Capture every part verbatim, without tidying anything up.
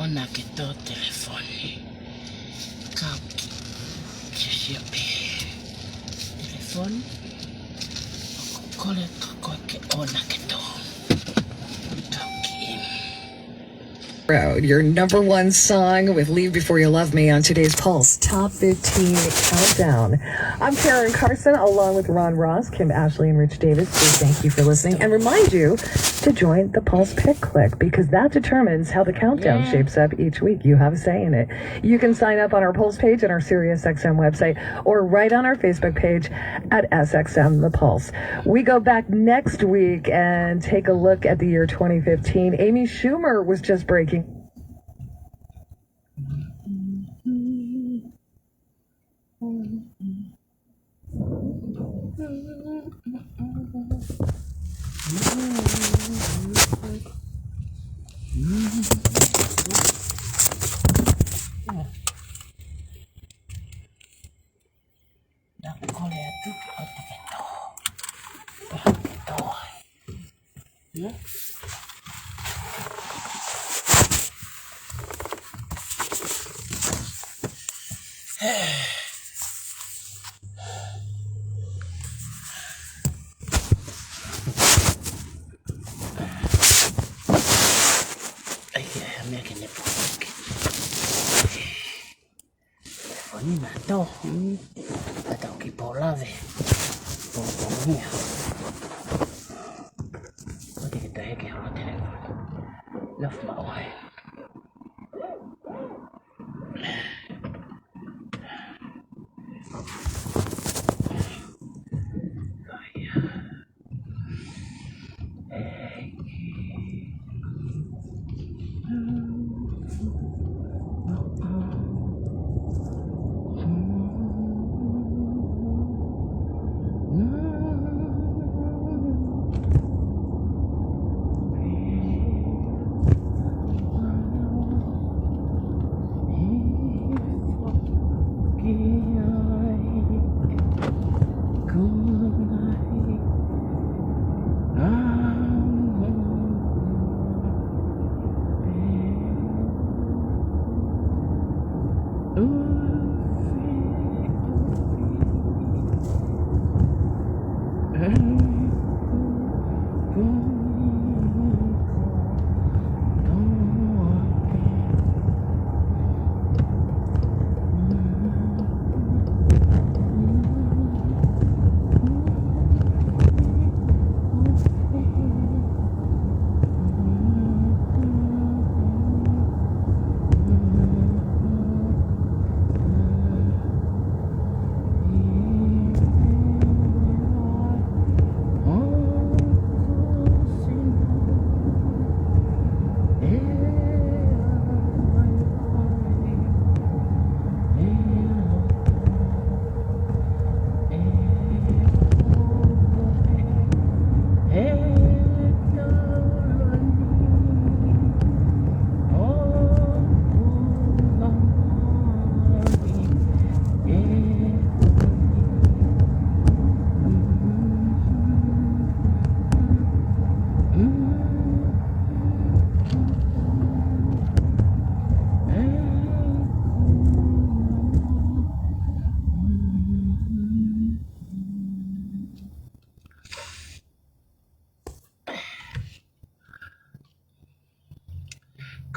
ʻOua ke tō telefoni. Kau ki, ke sio pē telefoni. ʻOku ou kole ka koe ke ʻoua ke tō. Kau ki. Road, your number one song with Leave Before You Love Me on today's Pulse Top fifteen Countdown. I'm Karen Carson, along with Ron Ross, Kim Ashley, and Rich Davis. We thank you for listening and remind you to join the Pulse Pick Click because that determines how the countdown Yeah. shapes up each week. You have a say in it. You can sign up on our Pulse page and our SiriusXM website or right on our Facebook page at S X M The Pulse. We go back next week and take a look at the year twenty fifteen. Amy Schumer was just breaking. Naʻá ku kole atu ke ʻoua te ke tō. ʻOua te ke tō. Ia. ʻAi, ʻai, ʻai, meʻa ke ne pō. Foni na tō, hmm. Ka tau ki pō lave. Pongipongia. ʻOua te ke toe heke holo telefoni. Love maʻu ai.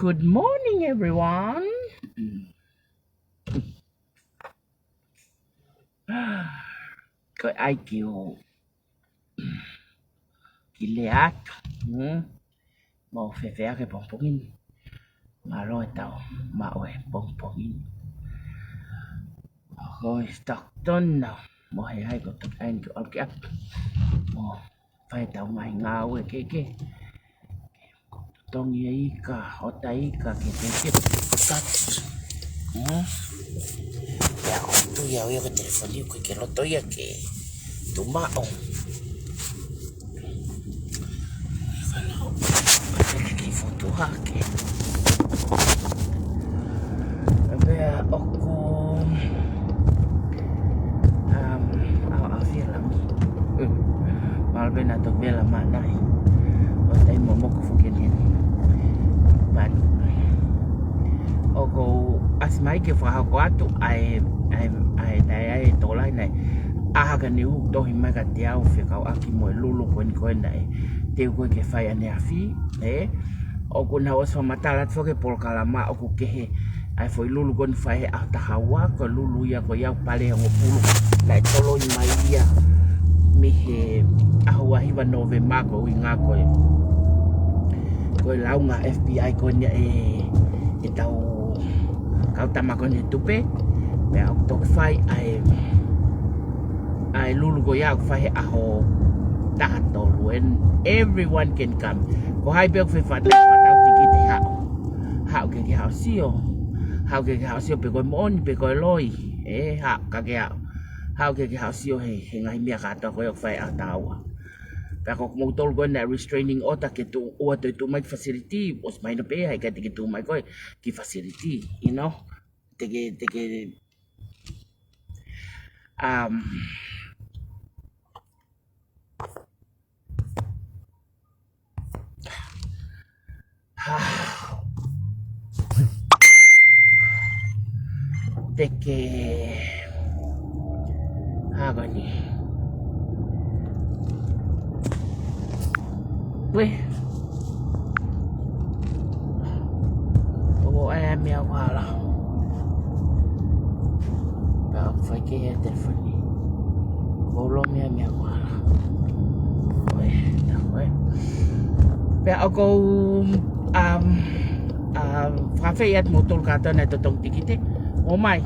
Good morning, everyone. Ko e ʻai ke u ki lea atu, hmm? Mau fēfē ʻaki e pongipongi ni? Mālō e tau maʻu e pongipongi ni. Ko e Stockton na, mo he hai ko Stockton ke ʻalu ke ʻapi. Mo fai ʻetau ngaahi ngāue kehekehe. Totongi e ika, ʻota ika ke ke ke kati. Hmm? Pea ko e tui au ia ko e telefoni ko e ke loto ia ke tuʻu maʻu. Kiʻi fotu hake. Pea ʻoku, um, ʻaoʻao fila. Mālō pē naʻa toki vela mai nai. ʻO taimi momoko foki eni. But ʻoku ou ʻasi mai ke fakahoko atu ʻa e, ʻa e, ʻa e, naʻe ʻi ai e tokolahi naʻe ʻā hake ʻene ʻū tohi mai kiate au fekauʻaki mo e lulu ko eni ko ē naʻe teu ko ē ke fai ʻaneafi, ē? ʻOku nau ʻosi fakamatala atu foki e polokalama ʻoku kehe ʻa e foʻi lulu ko eni fai he ʻaho taha ua, ko e lulu ia ko ia ʻoku pale hongofulu naʻe toloi mai ia mei he ʻaho ua hiva Nōvema, ko e ʻuhinga ko e, ko e lāunga F B I ko eni ʻe, ʻetau kau tama ko eni he tupe, pea ʻoku toki fai ʻa e, ʻa e lulu ko ia ʻoku fai he ʻaho taha tolu, and everyone can come. Ko hai pē ʻoku fie fata-, fakatau tikite, haʻu. Haʻu ke ke haʻu ʻo sio. Haʻu ke ke haʻu ʻo sio pe ko e moʻoni pe ko e loi. Ē, haʻu, ka ke haʻu. Haʻu ke ke haʻu ʻo sio he, he ngaahi meʻa kātoa ko ē ʻoku fai he ʻaho taha ua. Pea ko kimoutolu ko ē naʻe restraining order ke tuʻu, ʻoua toe tuʻu mai ki facility, ʻosi mahino pē, heʻikai te ke tuʻu mai koe ki facility, you know? Te ke, te ke, um, te ke, hā ko eni. Pea ʻoku ʻi ai e meʻa ʻoku hala. Pea ʻoku fai kehe e telefoni. ʻOku ʻi ai e meʻa ʻoku hala. Ko e, tā ko ē. Pea ʻoku ou, um, um, fakaafeʻi atu kimoutolu kātoa naʻe totongi tikite. Mou ō mai.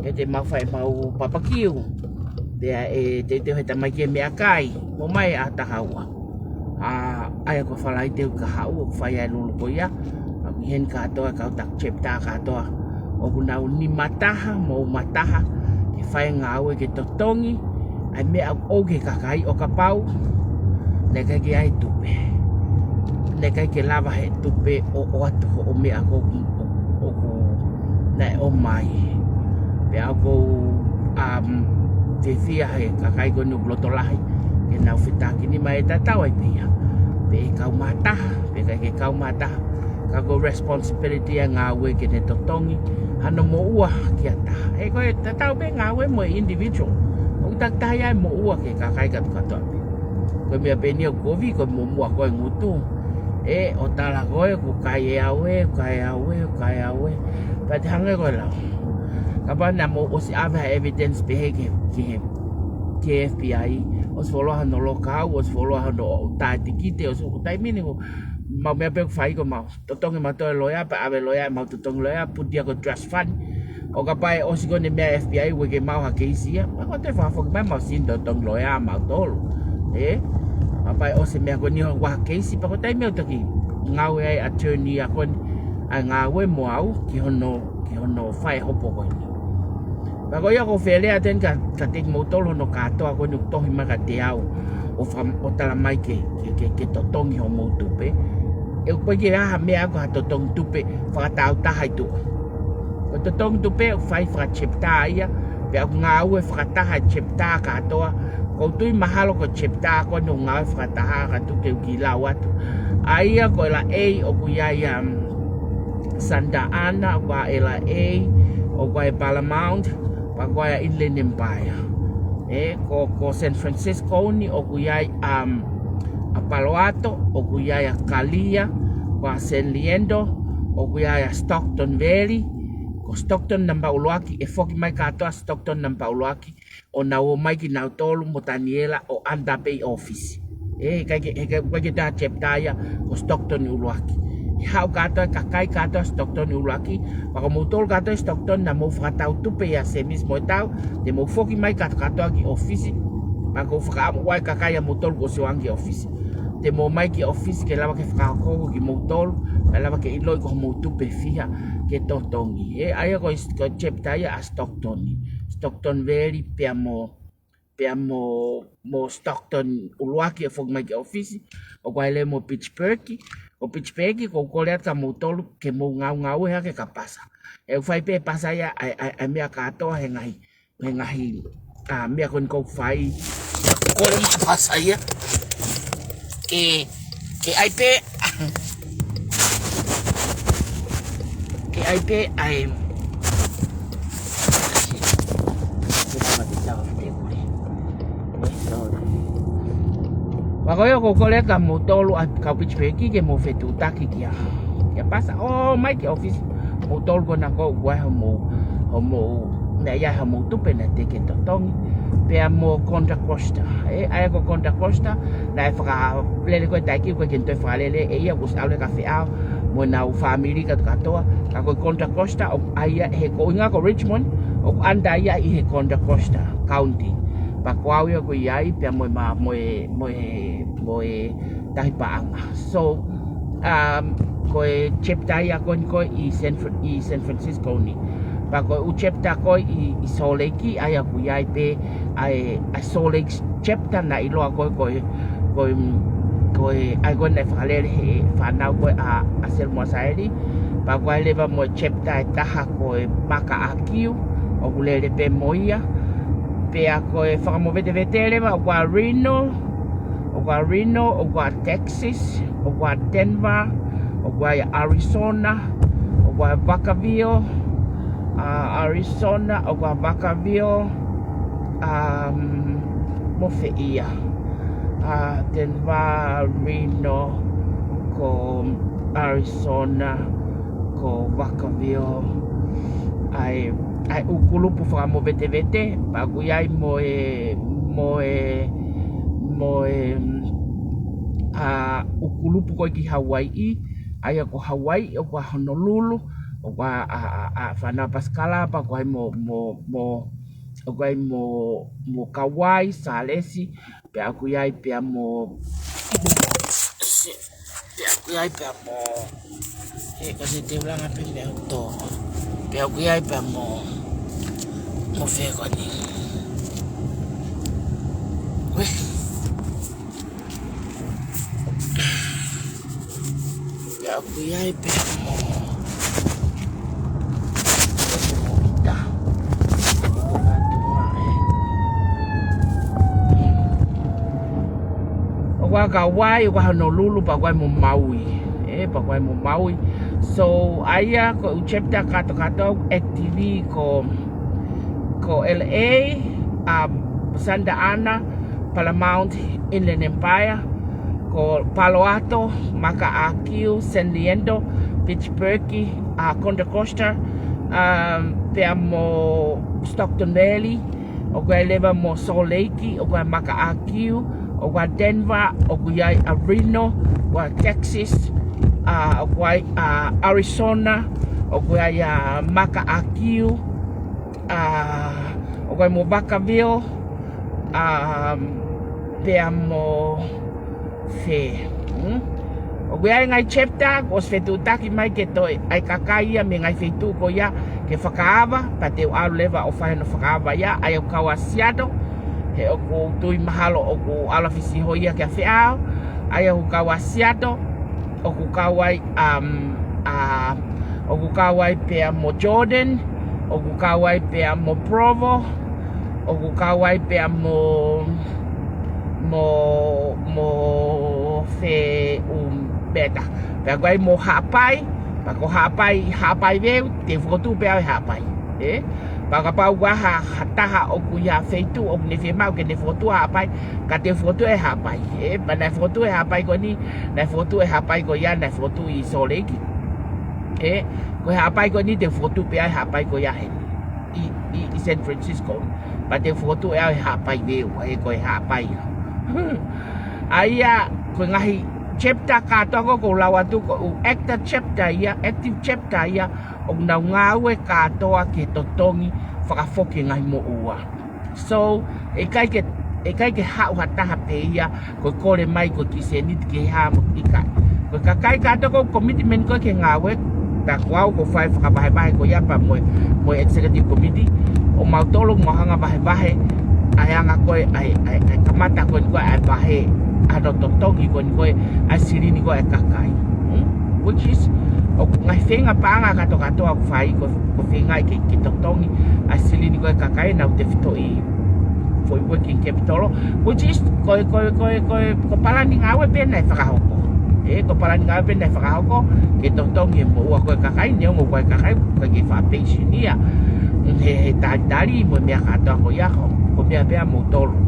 Ke te mau fai ʻemau papakiu. Pea ʻe teuteu he tamaiki e meʻakai. Mou ō mai he ʻaho taha ua. ʻA, ʻa ia ko Falaite ʻoku ka haʻu ʻoku fai ai e lulu ko ia. ʻA ia ko eni kātoa, kau taki chapter kātoa. ʻOku nau nima taha, mo uma taha. Ke fai e ngāue ke totongi ʻa e meʻa ʻoku ʻoku ke kakai ʻo kapau naʻe ʻikai ke ʻi ai e tupe. Naʻe ʻikai ke lava he tupe ʻo, ʻo ʻoatu hoʻo meʻa ko ē ʻoku, ʻoku, naʻe ʻomai. Pea ʻoku ou, um, fiefia he kakai ko eni ʻoku loto lahi ke nau fetākinima, ʻe tatau ai pē ia pe ʻe kau mā taha pe ʻikai ke kau mā taha. Ka ko e responsibility ʻa e ngāue ke ne totongi hano moʻua ki ha taha. He ko e tatau pē ngāue mo e individual. ʻOku takitaha ia e moʻua ki he kakai kātoa pē. Ko e meʻa pē eni ʻoku kovi, ko e muʻomuʻa ko e ngutu. Ē, ʻo tala ko ē, ʻoku kai ʻe au ē, ʻoku kai ʻe au ē, ʻoku kai ʻe au ē. Pea te hanga ko e lau. Kapau naʻa mou ʻosi ʻave ha evidence pehē ki he, ki he, ki he F B I, ʻosi fuoloa hono lockout, ʻosi fuoloa hono tā tikite, ʻosi ʻoku taimi ni ko mau meʻa pē ʻoku fai ko mau totongi mautolu e loea, pea ʻave e loea, mau totongi loea, put ia ko e trust fund. ʻO kapau ʻe ʻosi ko eni e meʻa F B I, ʻoua ke mau ha keisi ia, pea ko e toe fakafoki mai mau sini totongi loea mautolu. Ē? Kapau ʻe ʻosi e meʻa ko eni ʻoua ha keisi, pea ko e taimi ʻoku toki ngāue ai e attorney ia ko eni, ʻa e ngāue mo au ki hono, ki hono fai e hopo ko eni. Pea ko ia ʻoku ou fie lea atu eni kia, kiate kimoutolu hono kātoa ko eni ʻoku tohi mai kiate au ʻo faka-, ʻo tala mai ke, ke, ke, ke totongi hoʻomou tupe. ʻE ʻoku ʻikai ke ʻi ai ha meʻa ko ha totongi tupe fakatāutaha ʻi tuʻa. Ko e totongi tupe ʻoku fai faka-chapter ia, pea ʻoku ngāue fakataha e chapter kātoa. ʻOku ou tui mahalo ko e chapter ko eni ʻoku ngāue fakataha, ka tuku ke u kiʻi lau atu. ʻA ia ko e L A ʻoku ʻi ai, um, Santa Ana, ʻoku ʻi ai e L A, ʻoku ʻi ai e Paramount, pea ʻoku ʻi ai e Inland Empire. Ē, ko, ko San Francisco ni ʻoku ʻi ai, um, ʻa Palo Alto, ʻoku ʻi ai ʻa Kalia, ʻoku ʻi ai ʻa San Leandro, ʻoku ʻi ai ʻa Stockton Valley, ko Stockton namba ʻuluaki, ʻe foki mai kātoa Stockton namba ʻuluaki, ʻo nau ō mai kinautolu mo Taniela ʻo under pē ʻi ʻōfisi. Ē, ʻikai ke, ʻikai, ʻikai ke tā chapter ia ko Stockton ʻuluaki. ʻe haʻu kātoa e kakai kātoa Stockton ʻuluaki, pea ko moutolu kātoa Stockton naʻa mou fakatau tupe ʻia Semisi mo e tau, te mou foki mai kātoa ki ʻōfisi, pea ʻoku ou fakaʻamu ʻa e kakai ʻa moutolu kuo ʻosi ō ange ki ʻōfisi. Te mou ō mai ki ʻōfisi ke lava ke fakahoko kimoutolu, pea lava ke ʻiloʻi ko hoʻomou tupe ʻe fiha ke totongi. ʻE, ʻa ia ko e, ko e chapter ia ʻa Stockton. Stockton Valley pea mo, pea mo, mo Stockton ʻuluaki ʻe foki mai ki ʻōfisi, ʻoku ʻi ai leva mo Pittsburg, ko Pittsburg, ʻoku ou kole atu kia moutolu, ke mou ngaungaue hake ka pasa. ʻE ʻoku fai pē pasa ia, ʻa e, ʻa e, ʻa e meʻa kātoa he ngaahi, he ngaahi, ʻa, meʻa ko eni ʻoku fai. Kole mo pasa ia. Ke, ke ʻai pē, ke ʻai pē, ʻai. Pea ko ia ʻoku ou kole kia moutolu ʻa e kau Pittsburg ke mou fetuʻutaki kia, kia pasa. ʻO mai ki ʻōfisi, moutolu ko ena ʻoku ʻi ai hoʻomou, hoʻomou, naʻe ʻi ai hoʻomou tupe naʻe teʻeki ke totongi. Pea mo Contra Costa. ʻE, ʻa ia ko Contra Costa, naʻe fakalele ko e taiki, ʻoku ʻikai ke ne toe fakalele, ʻe ia kuo ʻosi ʻalu ki he feʻao, mo ʻenau fāmili kātoa. Ka ko Contra Costa, ʻoku ʻi ai he ko e ʻuhinga ko Richmond, ʻoku under ia ʻi he Contra Costa County. Pea ko au ia ʻoku ʻi ai, pea mo e ma-, mo e, mo e, mo e Tahi Paʻanga. So, um, ko e chapter ia ko eni ko ē ʻi San Fr-, ʻi San Francisco ni. Pea ko e ʻū chapter ko ē ʻi, ʻi Salt Lake, ʻa ia ʻoku ʻi ai pē, ʻa e, ʻa e Salt Lake chapter naʻe ʻiloa ko ē, ko e, ko e, ko e, ʻa ia ko ē naʻe fakalele he fānau ko ē ʻa, ʻa Selma Saeli. Pea ʻoku ʻi ai leva mo e chapter ʻe taha ko e Maka ʻAkiu, ʻoku lele pē mo ia. Pea ko e fakamovetevete leva, ʻoku ʻi ai Reno, ʻoku ʻi ai Reno, ʻoku ʻi ai Texas, ʻoku ʻi ai Denver, ʻoku ʻi ai Arizona, ʻoku ʻi ai Vacaville, ʻa, Arizona, ʻoku ʻi ai Vacaville, um, mo fē ia. ʻA, Denver, Reno, ko Arizona, ko Vacaville, ʻa e, ʻa e ʻū kulupu fakamovetevete, pea ʻoku ʻi ai mo e, mo e, mo e, ʻa, ʻū kulupu ko ē ki Hauaiʻi, ʻa ia ko Hauaiʻi, ʻoku ʻi ai Honolulu, ʻoku ʻi ai, ʻa, ʻa, ʻa, fānau pasikala, pea ʻoku ʻi ai mo, mo, mo, ʻoku ʻi ai mo, mo Kauai, Salesi, pea ʻoku ʻi ai pea mo, pea ʻoku ʻi ai pea mo, ʻe, ka se te ulanga pē meʻa ʻoku tō. Pea ʻoku ʻi ai pea mo, mo fē ko eni. Ue. Pea ʻoku ʻi ai pea mo, mo ʻita. ʻOku ʻi ai Kauai, ʻoku ʻi ai Honolulu, pea ʻoku ʻi ai mo Maui. ʻE, pea ʻoku ʻi ai mo Maui. So, ʻa ia ko e ʻū chapter kātoa kātoa ʻoku active ko, ko L A, um, Santa Ana, Paramount, Inland Empire, ko Palo Alto, Maka ʻAkiu, San Leandro, Pittsburg, ʻa, Contra Costa, um, pea mo Stockton Valley, ʻoku ʻi ai leva mo Salt Lake, ʻoku ʻi ai Maka ʻAkiu, ʻoku ʻi ai Denver, ʻoku ʻi ai ʻa Reno, ʻoku ʻi ai Texas, ʻa, ʻoku ʻi ai ʻa Arizona, ʻoku ʻi ai ʻa Maka ʻAkiu, ʻa, ʻoku ʻi ai mo Vacaville, ʻa, pea mo fē. Hmm? ʻOku ʻi ai e ngaahi chapter, kuo ʻosi fetuʻutaki mai ke toe ʻai kakai ia mei he ngaahi feituʻu ko ia ke fakaava, pea te u ʻalu leva ʻo fai hono fakaava ia, ʻa ia ʻoku kau ʻa Seattle, he ʻoku ou tui mahalo ʻoku ʻalu ʻa Fisi Hoia ki he feʻao, ʻa ia ʻoku kau ʻa Seattle, ʻoku kau ai, um, ʻa, ʻoku kau ai pea mo Jordan, ʻoku kau ai pea mo Provo, ʻoku kau ai pea mo, mo, mo fē ʻū meʻa. Pea ʻoku ʻi ai mo Haʻapai, pea ko Haʻapai, Haʻapai View, te u fokotuʻu pē au ʻi Haʻapai. ʻE? Pea kapau ʻoku ʻi ai ha, ha taha ʻoku ʻi ha feituʻu ʻoku ne fiemaʻu ke ne fokotuʻu ʻa Haʻapai, ka te u fokotuʻu ʻa Haʻapai. ʻE? Pea naʻe fokotuʻu ʻa Haʻapai ko eni, naʻe fokotuʻu ʻa Haʻapai ko ia, naʻe fokotuʻu ʻi Salt Lake. ʻE? Ko Haʻapai ko eni te u fokotuʻu pē au ʻa Haʻapai ko ia heni. ʻI, ʻi, ʻi San Francisco. Pea te u fokotuʻu ʻe au ʻa Haʻapai View, ʻa ia ko e Haʻapai ia. ʻA ia, ko e ngaahi Chapter kātoa ko ē ʻoku ou lau atu ko e ʻū active chapter ia, active chapter ia, ʻoku nau ngāue kātoa ke totongi fakafoki e ngaahi moʻua. So, ʻikai ke, ʻikai ke haʻu ha taha pē ia, ko e kole mai ko e kiʻi sēniti ke hā mo e ʻikai. Ko e kakai kātoa ko e commitment ko ē ke ngāue, tā ko au ʻoku ou fai e fakavahevahe ko ia pea mo e, mo e executive committee, ʻo mautolu ʻoku mau hanga ʻo vahevahe ʻa e anga ko ē, ʻa e, ʻa e, ʻa e kamata ko eni ko ē ʻa e vahe, ʻa hono totongi ko eni ko ē ʻa e silini ko ē ʻa e kakai. Hmm? Which is, ʻoku ngaahi feinga paʻanga kātoa kātoa ʻoku fai ko, ko e feinga ke, ke totongi ʻa e silini ko ē ʻa e kakai, nau tefitoʻi foʻi working capital, which is, ko e, ko e, ko e, ko e, ko e palani ngāue pē naʻe fakahoko. ʻE, ko e palani ngāue pē naʻe fakahoko ke totongi e moʻua ko ē ʻa e kakai, neongo ko e kakai ʻoku ʻikai ke fakapenisioni ia. He, he talitali mo e meʻa kātoa ko ia ko, ko e meʻa pē ʻa moutolu.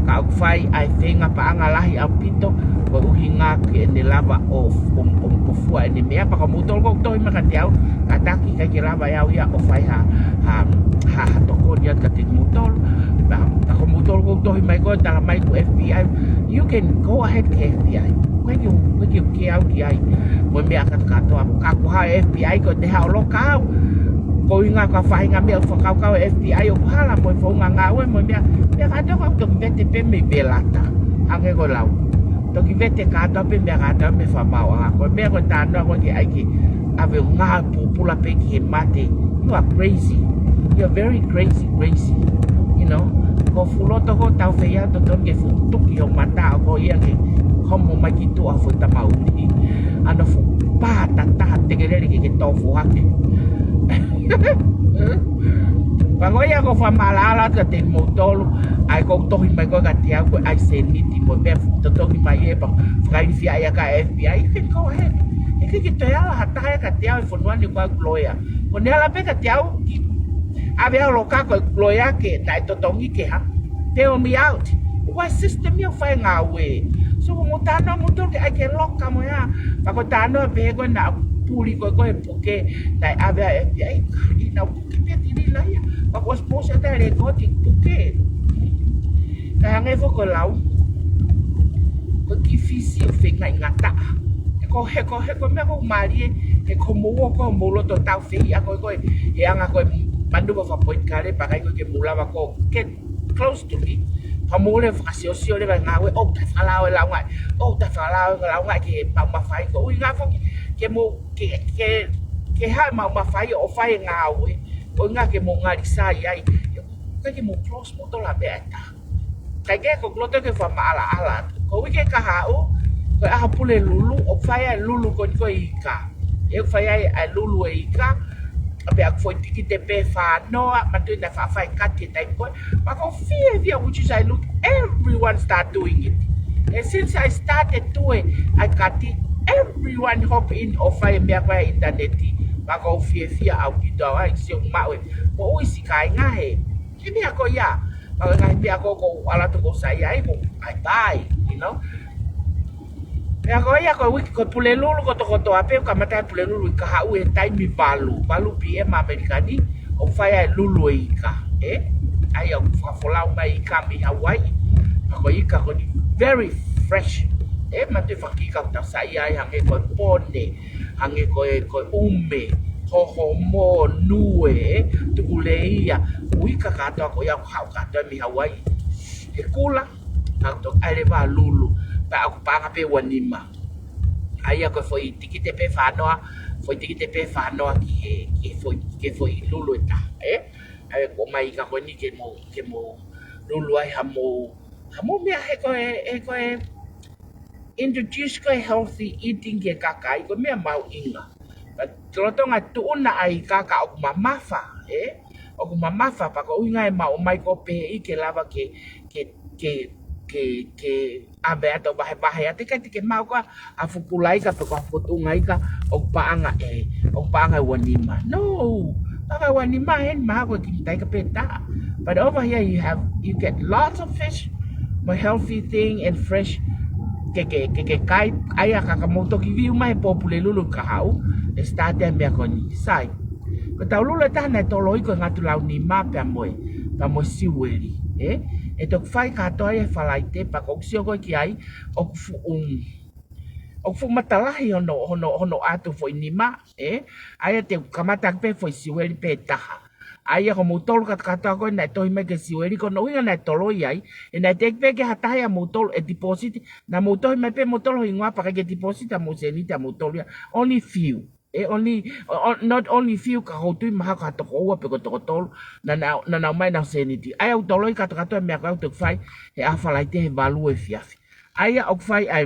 Ka ʻoku fai ʻa e feinga paʻanga lahi ʻaupito, ko e ʻuhinga ke ne lava ʻo, ʻo, ʻo, ʻo fua ʻene meʻa, pea ko moutolu ʻoku tohi mai kiate au, kātaki ʻikai ke lava ʻe au ia ʻo fai ha, ha, ha, ha tokoni atu kiate kimoutolu. Pea, pea ko moutolu ʻoku tohi mai ko ē, tala mai ko e F B I, you can go ahead ki he F B I. ʻIkai ke, ʻikai ke, ke au ki ai. Mo e meʻa kātoa kātoa, ka ko ha F B I ko ē te haʻu ʻo loka au. Ko e ʻuhinga ko e faʻahinga meʻa ʻoku fakakaukau e F B I ʻoku hala mo e founga ngāue mo e meʻa, meʻa kātoa ʻoku toki vete pē mei Velata. Hangē ko e lau. Toki vete kātoa pē meʻa kātoa mei he fakamaauʻanga. Ko e meʻa ko e talanoa ko ē ke ʻai ke ʻave ʻo ngāue pōpula pē ki he mate. You are crazy. You are very crazy, crazy. You know? Ko e fuʻu loto ko ē ʻoku tau fai ʻa e totonu ke fuʻu tuki ho mata ʻo ko ia ke homo mai ki tuʻa ʻo fuʻu tamauli. ʻA hono fuʻu pā tatā tekelele ke ke tō fuʻu hake. Pea ko ia ʻoku ou fakamaʻalaʻala atu kiate kimoutolu, ʻa ia ʻoku tohi mai ko ē kiate au ko e ʻai sēniti mo e meʻa fuʻu totongi mai ē pea fakailifia ia ʻe he F B I, you can go ahead. ʻIkai ke toe ala ha taha ia kiate au he fonua ni ko e ʻeku loea. Ko ʻene ala pē kiate au ke ʻave au ʻo loka ko ʻeku loea ke taʻetotongi ke hā. Bail me out. Ko e system ia ʻoku fai e ngāue. So, ko e talanoa moutolu ke ʻai ke loka mo ia. Pea ko e talanoa pē ko ē naʻa puli ko ē ko e puke, naʻe ʻave ʻe he F B I, ʻikai, naʻa puke pē tini la ia. Pea ko e suppose ʻe taʻe lēkooti puke. Kae hangē foki ko e lau. Ko e kiʻi fisi ʻoku feingaʻi ngataʻa. He ko, he ko, he ko e meʻa ʻoku mālie, he ko hoʻomou ō ko ē homou loto ʻo tau fai ʻa e ko ē ko ē, he anga ko ē manuva fakapolitikale, pea ʻikai ko ē ke mou lava ko ē ke close to me. Pea mou lea fakasiosio leva e ngāue, ʻoku taʻefakalao e launga, ʻoku taʻefakalao e launga ki he maʻu mafai ko e ʻuhinga foki, ke mou, ke, ke, ke haʻu e maʻu mafai ʻo fai e ngāue, ko e ʻuhinga ke mou ngali sai ai, ʻikai ke mou close moutolu ha meʻa ʻe taha. Kae kehe ʻoku ou loto ke fakamaʻalaʻala atu. Ko e uike kahaʻu, ko e ʻaho Pulelulu, ʻoku fai ai e lulu ko eni ko e ika. ʻE fai ai ʻa e lulu e ika, pea ʻoku foʻi tikite pē fānoa, manatuʻi naʻe faʻa fai e kati he taimi ko ē. Pea ʻoku ou fiefia, which is I look, everyone start doing it. And since I started doing ʻa e kati, everyone hop in ʻo fai e meʻa ko ē ʻi he ʻinitaneti. Pea ʻoku ou fiefia ʻaupito au ai, sio maʻu e moʻui siʻi kāinga he. He meʻa ko ia, pea ko e ngaahi meʻa ko ē ʻoku ou ala atu ʻoku ou saiʻia ai, ʻoku ou ʻai pē, you know. Pea ko ia ko e uike ko e Pulelulu kotokotoa pē, ʻoku kamata e Pulelulu ʻi he kahaʻu he taimi valu, valu P M ʻAmelika ni, ʻoku fai ai e lulu e ika, ē? ʻA ia ʻoku fakafolau mai e ika mei Hawaii, pea ko e ika ko eni very fresh, ē? Manatuʻi e fanga kiʻi ika ʻoku tau saiʻia ai hangē ko e pone, hangē ko e, ko e ʻume, hohomō, nue, tukuleia, ʻū ika kātoa ko ia ʻoku haʻu kātoa mei Hawaii. He kula, ka ʻoku toki ʻai leva e lulu, pea ʻoku paʻanga pē ua nima. ʻA ia ko e foʻi tikite pē fānoa, foʻi tikite pē fānoa ki he, ki he foʻi, ki he foʻi lulu ʻe taha, ē? ʻA ia ko e ʻomai ika ko eni ke mou, ke mou lulu ai hamou, hamou meʻa he ko e, he ko e, introduce ko e healthy eating ki he kakai, ko e meʻa mahuʻinga. Ka lolotonga e tuʻuna ʻa e ika ka ʻoku mamafa, ē? ʻOku mamafa pea ko e ʻuhinga e maʻu mai ko ē pē ʻi he ke lava ke, ke, ke, ke, ke ʻave atu ʻo vahevahe atu, ʻikai te ke maʻu ko ē ha fuʻu kula ika pe ko ha fuʻu tuʻunga ika ʻoku paʻanga ē, ʻoku paʻanga ua nima. No, paʻanga ua nima heni mahalo ko e kiʻi mita ika pē ʻe taha. But over here you have, you get lots of fish, more healthy thing and fresh. Ke, ke, ke, ke kai, ʻa ia ka ka mou toki view mai he pō Pulelulu kahaʻu, ʻe start e meʻa ko eni. Sai. Ko ʻetau lulu ʻe taha naʻe toloi ko e ngatu lau nima pea mo e, pea mo e siueli, ē? ʻE toki fai kātoa ia he Falaite, pea ʻoku ou sio ko ē ki ai, ʻoku fuʻu, ʻoku fuʻu matalahi hono, hono, hono ʻatu foʻi nima, ē? ʻA ia te u kamata pē foʻi siueli pē taha. ʻA ia ko moutolu kātoa ko ē naʻe tohi mai ke siueli, ko hono ʻuhinga naʻe toloi ai, ʻe naʻe teʻeki pē ke ha taha ia moutolu ʻe deposit, naʻa mou tohi mai pē moutolu hingoa pea ʻikai ke deposit ʻa mou sēniti ʻa moutolu ia. Only few. ʻE only, o-, o-, not only few, ka ʻoku ou tui mahalo ko ha toko ua pe ko e toko tolu, naʻa, naʻa, naʻa nau ō mai ʻenau sēniti. ʻA ia ʻoku toloi kātoa ē meʻa ko ē ʻoku fai he ʻaho Falaite he valu ʻo e efiafi. ʻA ia ʻoku fai ʻa e,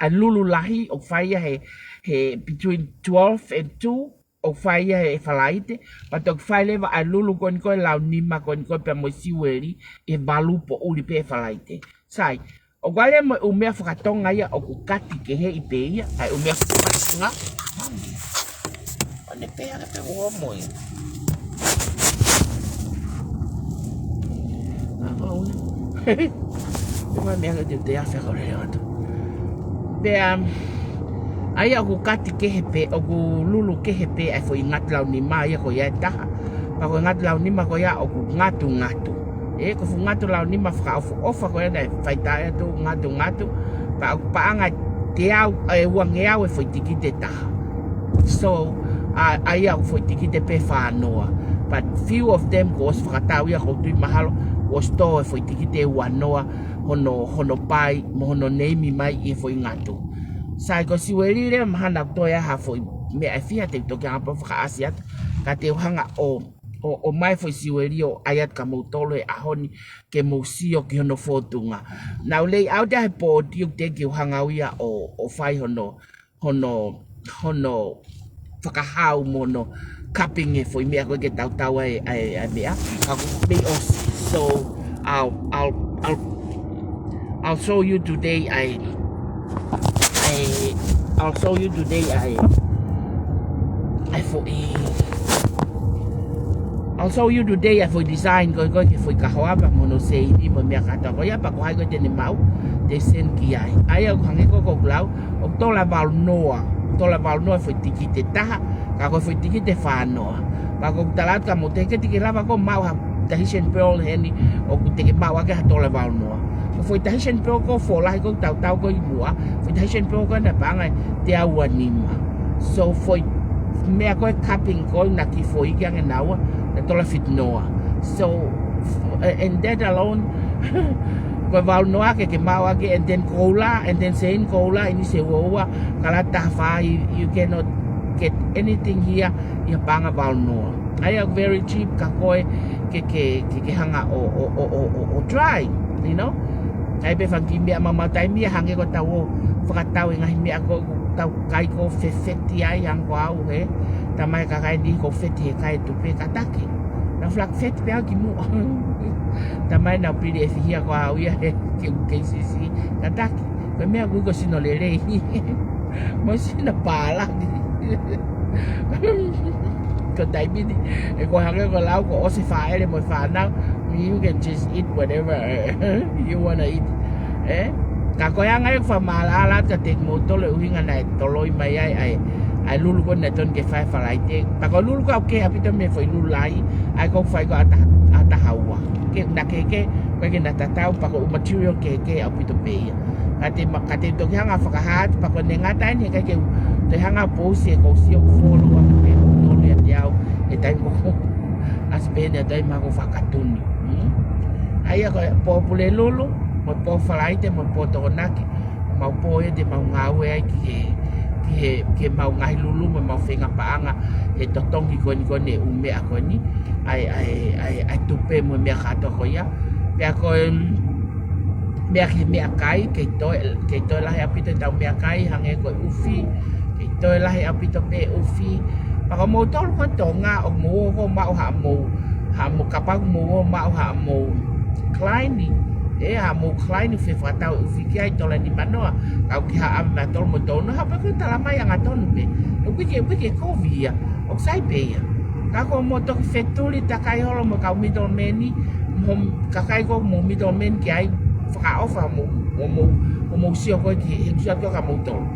ʻa e lulu lahi, ʻoku fai ia he, he between twelve and two, ʻoku fai ia he Falaite, pea toki fai leva ʻa e lulu ko eni ko ē lau nima ko eni ko ē pea mo e siueli he valu poʻuli pē he Falaite. Sai, ʻoku ʻi ai mo e ʻū meʻa fakatonga ia ʻoku kati keheʻi pē ia, ʻa e ʻū meʻa fakatonga. Mami. ʻO ne pē ake pē ʻo mo ia. ʻA, ʻo ia. Te ma meʻa ke te te afe ko lele atu. Pea, ʻa ia ʻoku kati kehe pē, ʻoku lulu kehe pē ʻa e foʻi ngatu lau nima ia ko ia ʻe taha. Pea ko e ngatu lau nima ko ia ʻoku ngatungatu. ʻE, ko e fuʻu ngatu lau nima fakaʻofoʻofa ko ia naʻe fai taʻe atu ngatungatu. Pea ʻoku paʻanga teau, ʻe, uangeau e foʻi tikite ʻe taha. So, ʻa, ʻa ia ʻoku foʻi tikite pē fānoa. But few of them kuo ʻosi fakatau ia ʻoku ou tui mahalo, kuo ʻosi tō e foʻi tikite ʻe uanoa, hono, hono pai, mo hono neimi mai ʻi he foʻi ngatu. Sai ko e siueli leva mahalo naʻa toe ʻi ai ha foʻi meʻa ʻe fiha te u toki hanga pē ʻo fakaʻasi atu, ka te u hanga ʻo, ʻo, ʻomai foʻi siueli ʻo ʻai atu kia moutolu he ʻaho ni ke mou sio ki hono fōtunga. Naʻa ku lay out ʻa e pōti ʻoku teʻeki ke u hanga au ia ʻo, ʻo fai hono, hono, hono fakahau mo hono cupping e foʻi meʻa ko ē ke tautau ai, ai, ai meʻa. Ka ʻoku mei ʻosi. So, I'll, I'll, I'll, I'll show you today ʻa e, ʻa e, I'll show you today ʻa e, ʻa e foʻi, I'll show you today ʻa e foʻi design ko ē, ko ē ki he foʻi kahoa pea mo hono seini mo e meʻa kātoa ko ia pea ko hai ko ē te ne maʻu, te send ki ai. ʻA ia ʻoku hangē ko ē ʻoku ou lau, ʻoku tola valu noa, tola valu noa e foʻi tikite ʻe taha, ka ko e foʻi tikite ʻe fānoa. Pea ʻoku ou tala atu kia moutolu teʻeki ke lava ʻo maʻu ha Tahitian Pearl heni ʻoku teʻeki maʻu ʻaki ha tola valu noa. Ko e foʻi Tahitian Pearl ko ē fuʻu lahi ko ē ʻoku tautau ko ē ʻi muʻa, foʻi Tahitian Pearl ko ē naʻe paʻanga ʻe teau uanima. So foʻi meʻa ko ē cupping ko ē naʻe kiʻi foʻi ki ange naua, naʻe tola fitu noa. So, f-, and that alone, ko e valu noa ke ke maʻu ʻaki, and then koula, and then seini koula, ʻinisi ʻe ua ua, kalati taha fā, you, you cannot get anything here ʻi ha paʻanga valu noa. ʻA ia very cheap ka ko ē ke, ke, ke, ke hanga ʻo, ʻo, ʻo try, you know? ʻA ia pē fanga kiʻi meʻa maumau taimi ia hangē ko ʻetau ō fakatau e ngaahi meʻa ko ē ʻoku tau kai ko ē fefeti ai hangē ko au he. Talamai ʻe he kakai ni ko e feti he kai e tupe, kātaki. Naʻa ku fefeti pē au ki muʻa. Talamai naʻa ku pili ʻe fihia ko au ia he ke, ke sisi, kātaki. Ko e meʻa ʻoku ui ko e sino lelei. Mo e sino pālangi. Ko e taimi ni, ʻe ko e hangē ko e lau ko ē ʻosi fāʻele mo e fānau, you can just eat whatever you wanna eat. ʻE? Ka ko e anga ia ʻeku fakamaʻalaʻala atu kiate kimoutolu e ʻuhinga naʻe toloi mai ai, ʻa e, ʻa e lulu ko ē naʻe tonu ke fai Falaite. Pea ko e lulu ko ē ʻoku kehe ʻaupito mei he foʻi lulu lahi, ʻa ia ʻoku fai ko ē ʻa taha, ʻa taha ua. Ke, naʻe kehekehe, ko e ke naʻe tatau, pea ko e ʻū material kehekehe ʻaupito pē ia. Ka te ma-, ka te u toki hanga ʻo fakahā atu, pea ko ʻene ngata eni, ʻe ʻikai ke u toe hanga ʻo pousi e kousi ʻoku follow up pē moutolu ʻiate au, he taimi ko ē ʻoku ʻasi pē eni ʻa e taimi ʻoku ou fakatuni. Hmm? ʻA ia ko e pō Pulelulu, mo e pō Falaite, mo e pō Tokonaki, mau pō ia te mau ngāue ai ki he, ki he, ki he mau ngaahi lulu mo e mau feinga paʻanga he totongi ko eni ko eni e ʻū meʻa ko eni, ʻa e, ʻa e, ʻa e, ʻa e tupe mo e meʻa kātoa ko ia. Pea ko e, mm, meʻa ki he meʻakai, kei toe, kei toe lahi ʻaupito ʻetau meʻakai, hangē ko e ʻufi, kei toe lahi ʻaupito pē ʻufi. Pea ko moutolu ko ē Tonga, ʻoku mou ō ko ē ʻo maʻu haʻamou, haʻamou kapau ʻoku mou ō ʻo maʻu haʻamou client, ʻe, haʻamou client ʻoku fie fakatau e ʻufi ki ai, tola nima noa, kau ki haʻa ʻave maʻa tolu mo tolu noa, haʻu pē ko ē talamai angatonu pē. ʻOku ʻikai ke, ʻoku ʻikai ke kovi ia, ʻoku sai pē ia. Ka ko hoʻomou toki fetuli takai holo mo e kau middleman, mo e kakai ko ē ʻoku mou middleman ki ai, fakaʻofa mo, mo, mo, mo mou sio ko ē ki he, he sio atu kia moutolu.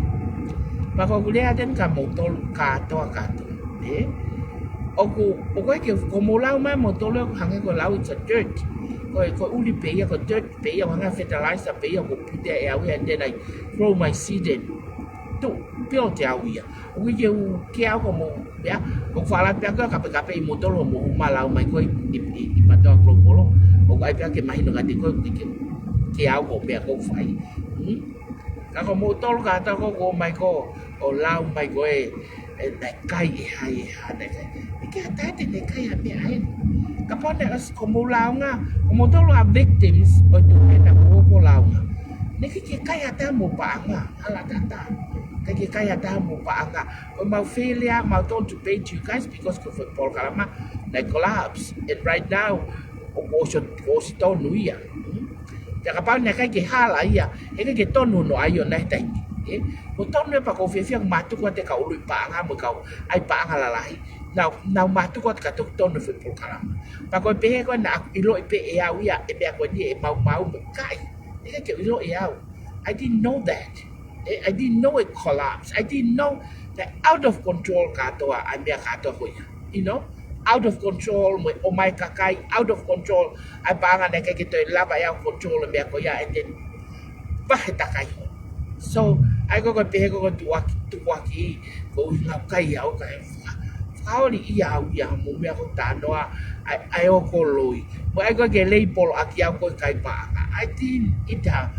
Pea ko ʻeku lea atu eni kia moutolu, kātoa, kātoa. ʻE? ʻOku, ʻoku ʻikai ke, ko hoʻomou lau mai moutolu ʻoku hangē ko e lau it's a dirt. Ko e, ko e ʻuli pē ia, ko e dirt pē ia, ʻo hangē ha fertilizer pē ia, ʻoku ou put ʻe au ia, and then I grow my seed and tuʻu, build ʻe au ia. ʻOku ʻikai ke u, ke au ko mo, pea, ʻoku ou fala pē au ko e kapekape ʻi moutolu hoʻomou hū mai lau mai ko ē ʻi, ʻi, ʻi, ʻi Patoa Kolokolo. ʻOku ʻai pē au ke mahino kiate koe, ke, ke, ke au ko e meʻa ʻoku ou fai. Hmm? Ka ko moutolu kātoa ko ē ʻoku ō mai ko ē, ʻo lau mai ko ē, ē, naʻe kai ʻe hai ʻe ha, naʻe kai. ʻIkai ha taha te ne kai ha meʻa ʻeni. Kapau naʻe ʻosi ko hoʻomou lāunga, ko moutolu ʻa e victims ʻo e tuʻunga naʻa mou ō ʻo lāunga. Naʻe ʻikai ke kai ha taha hoʻomou paʻanga, hala tatau. ʻIkai ke kai ha taha hoʻomou paʻanga. Ko ʻemau failure, mau talk to pay to you guys because ko e foʻi polokalama naʻe collapse. And right now, ʻoku ʻosi, ʻosi tonu ia. Hmm? Pea kapau naʻe ʻikai ke hala ia, heʻikai ke tonu hono ʻai ʻona he taimi ni. Ē? Ko e tonu ia pea ʻoku ou fiefia ʻoku mātuku atu e kau ului paʻanga mo e kau ʻai paʻanga lalahi. Nau, nau mātuku atu ka toki tonu e foʻi polokalama. Pea ko e pehē ko ē naʻa ku ʻiloʻi pē ʻe au ia, e meʻa ko eni ʻe maumau mo kai. ʻIkai ke u ʻiloʻi ʻe au. I didn't know that. Eh, I didn't know it collapsed. I didn't know that out of control kātoa, ʻa e meʻa kātoa ko ia. You know? Out of control, mo e ʻomai kakai, out of control. ʻA e paʻanga naʻe ʻikai ke toe lava ʻe au control e meʻa ko ia, and then, vahe takai ho. So, ʻa ia ko e, ko e pehē ko e, ko e tuʻuaki, tuʻuaki, ko e ʻuhinga kai au ka e fakaoli ia au ia mo e meʻa ko e talanoa, ʻa e, ʻa e ʻoku ou loi. Mo e ʻai ko ē ke label ʻaki au ko e kai paʻanga. I didn't eat ha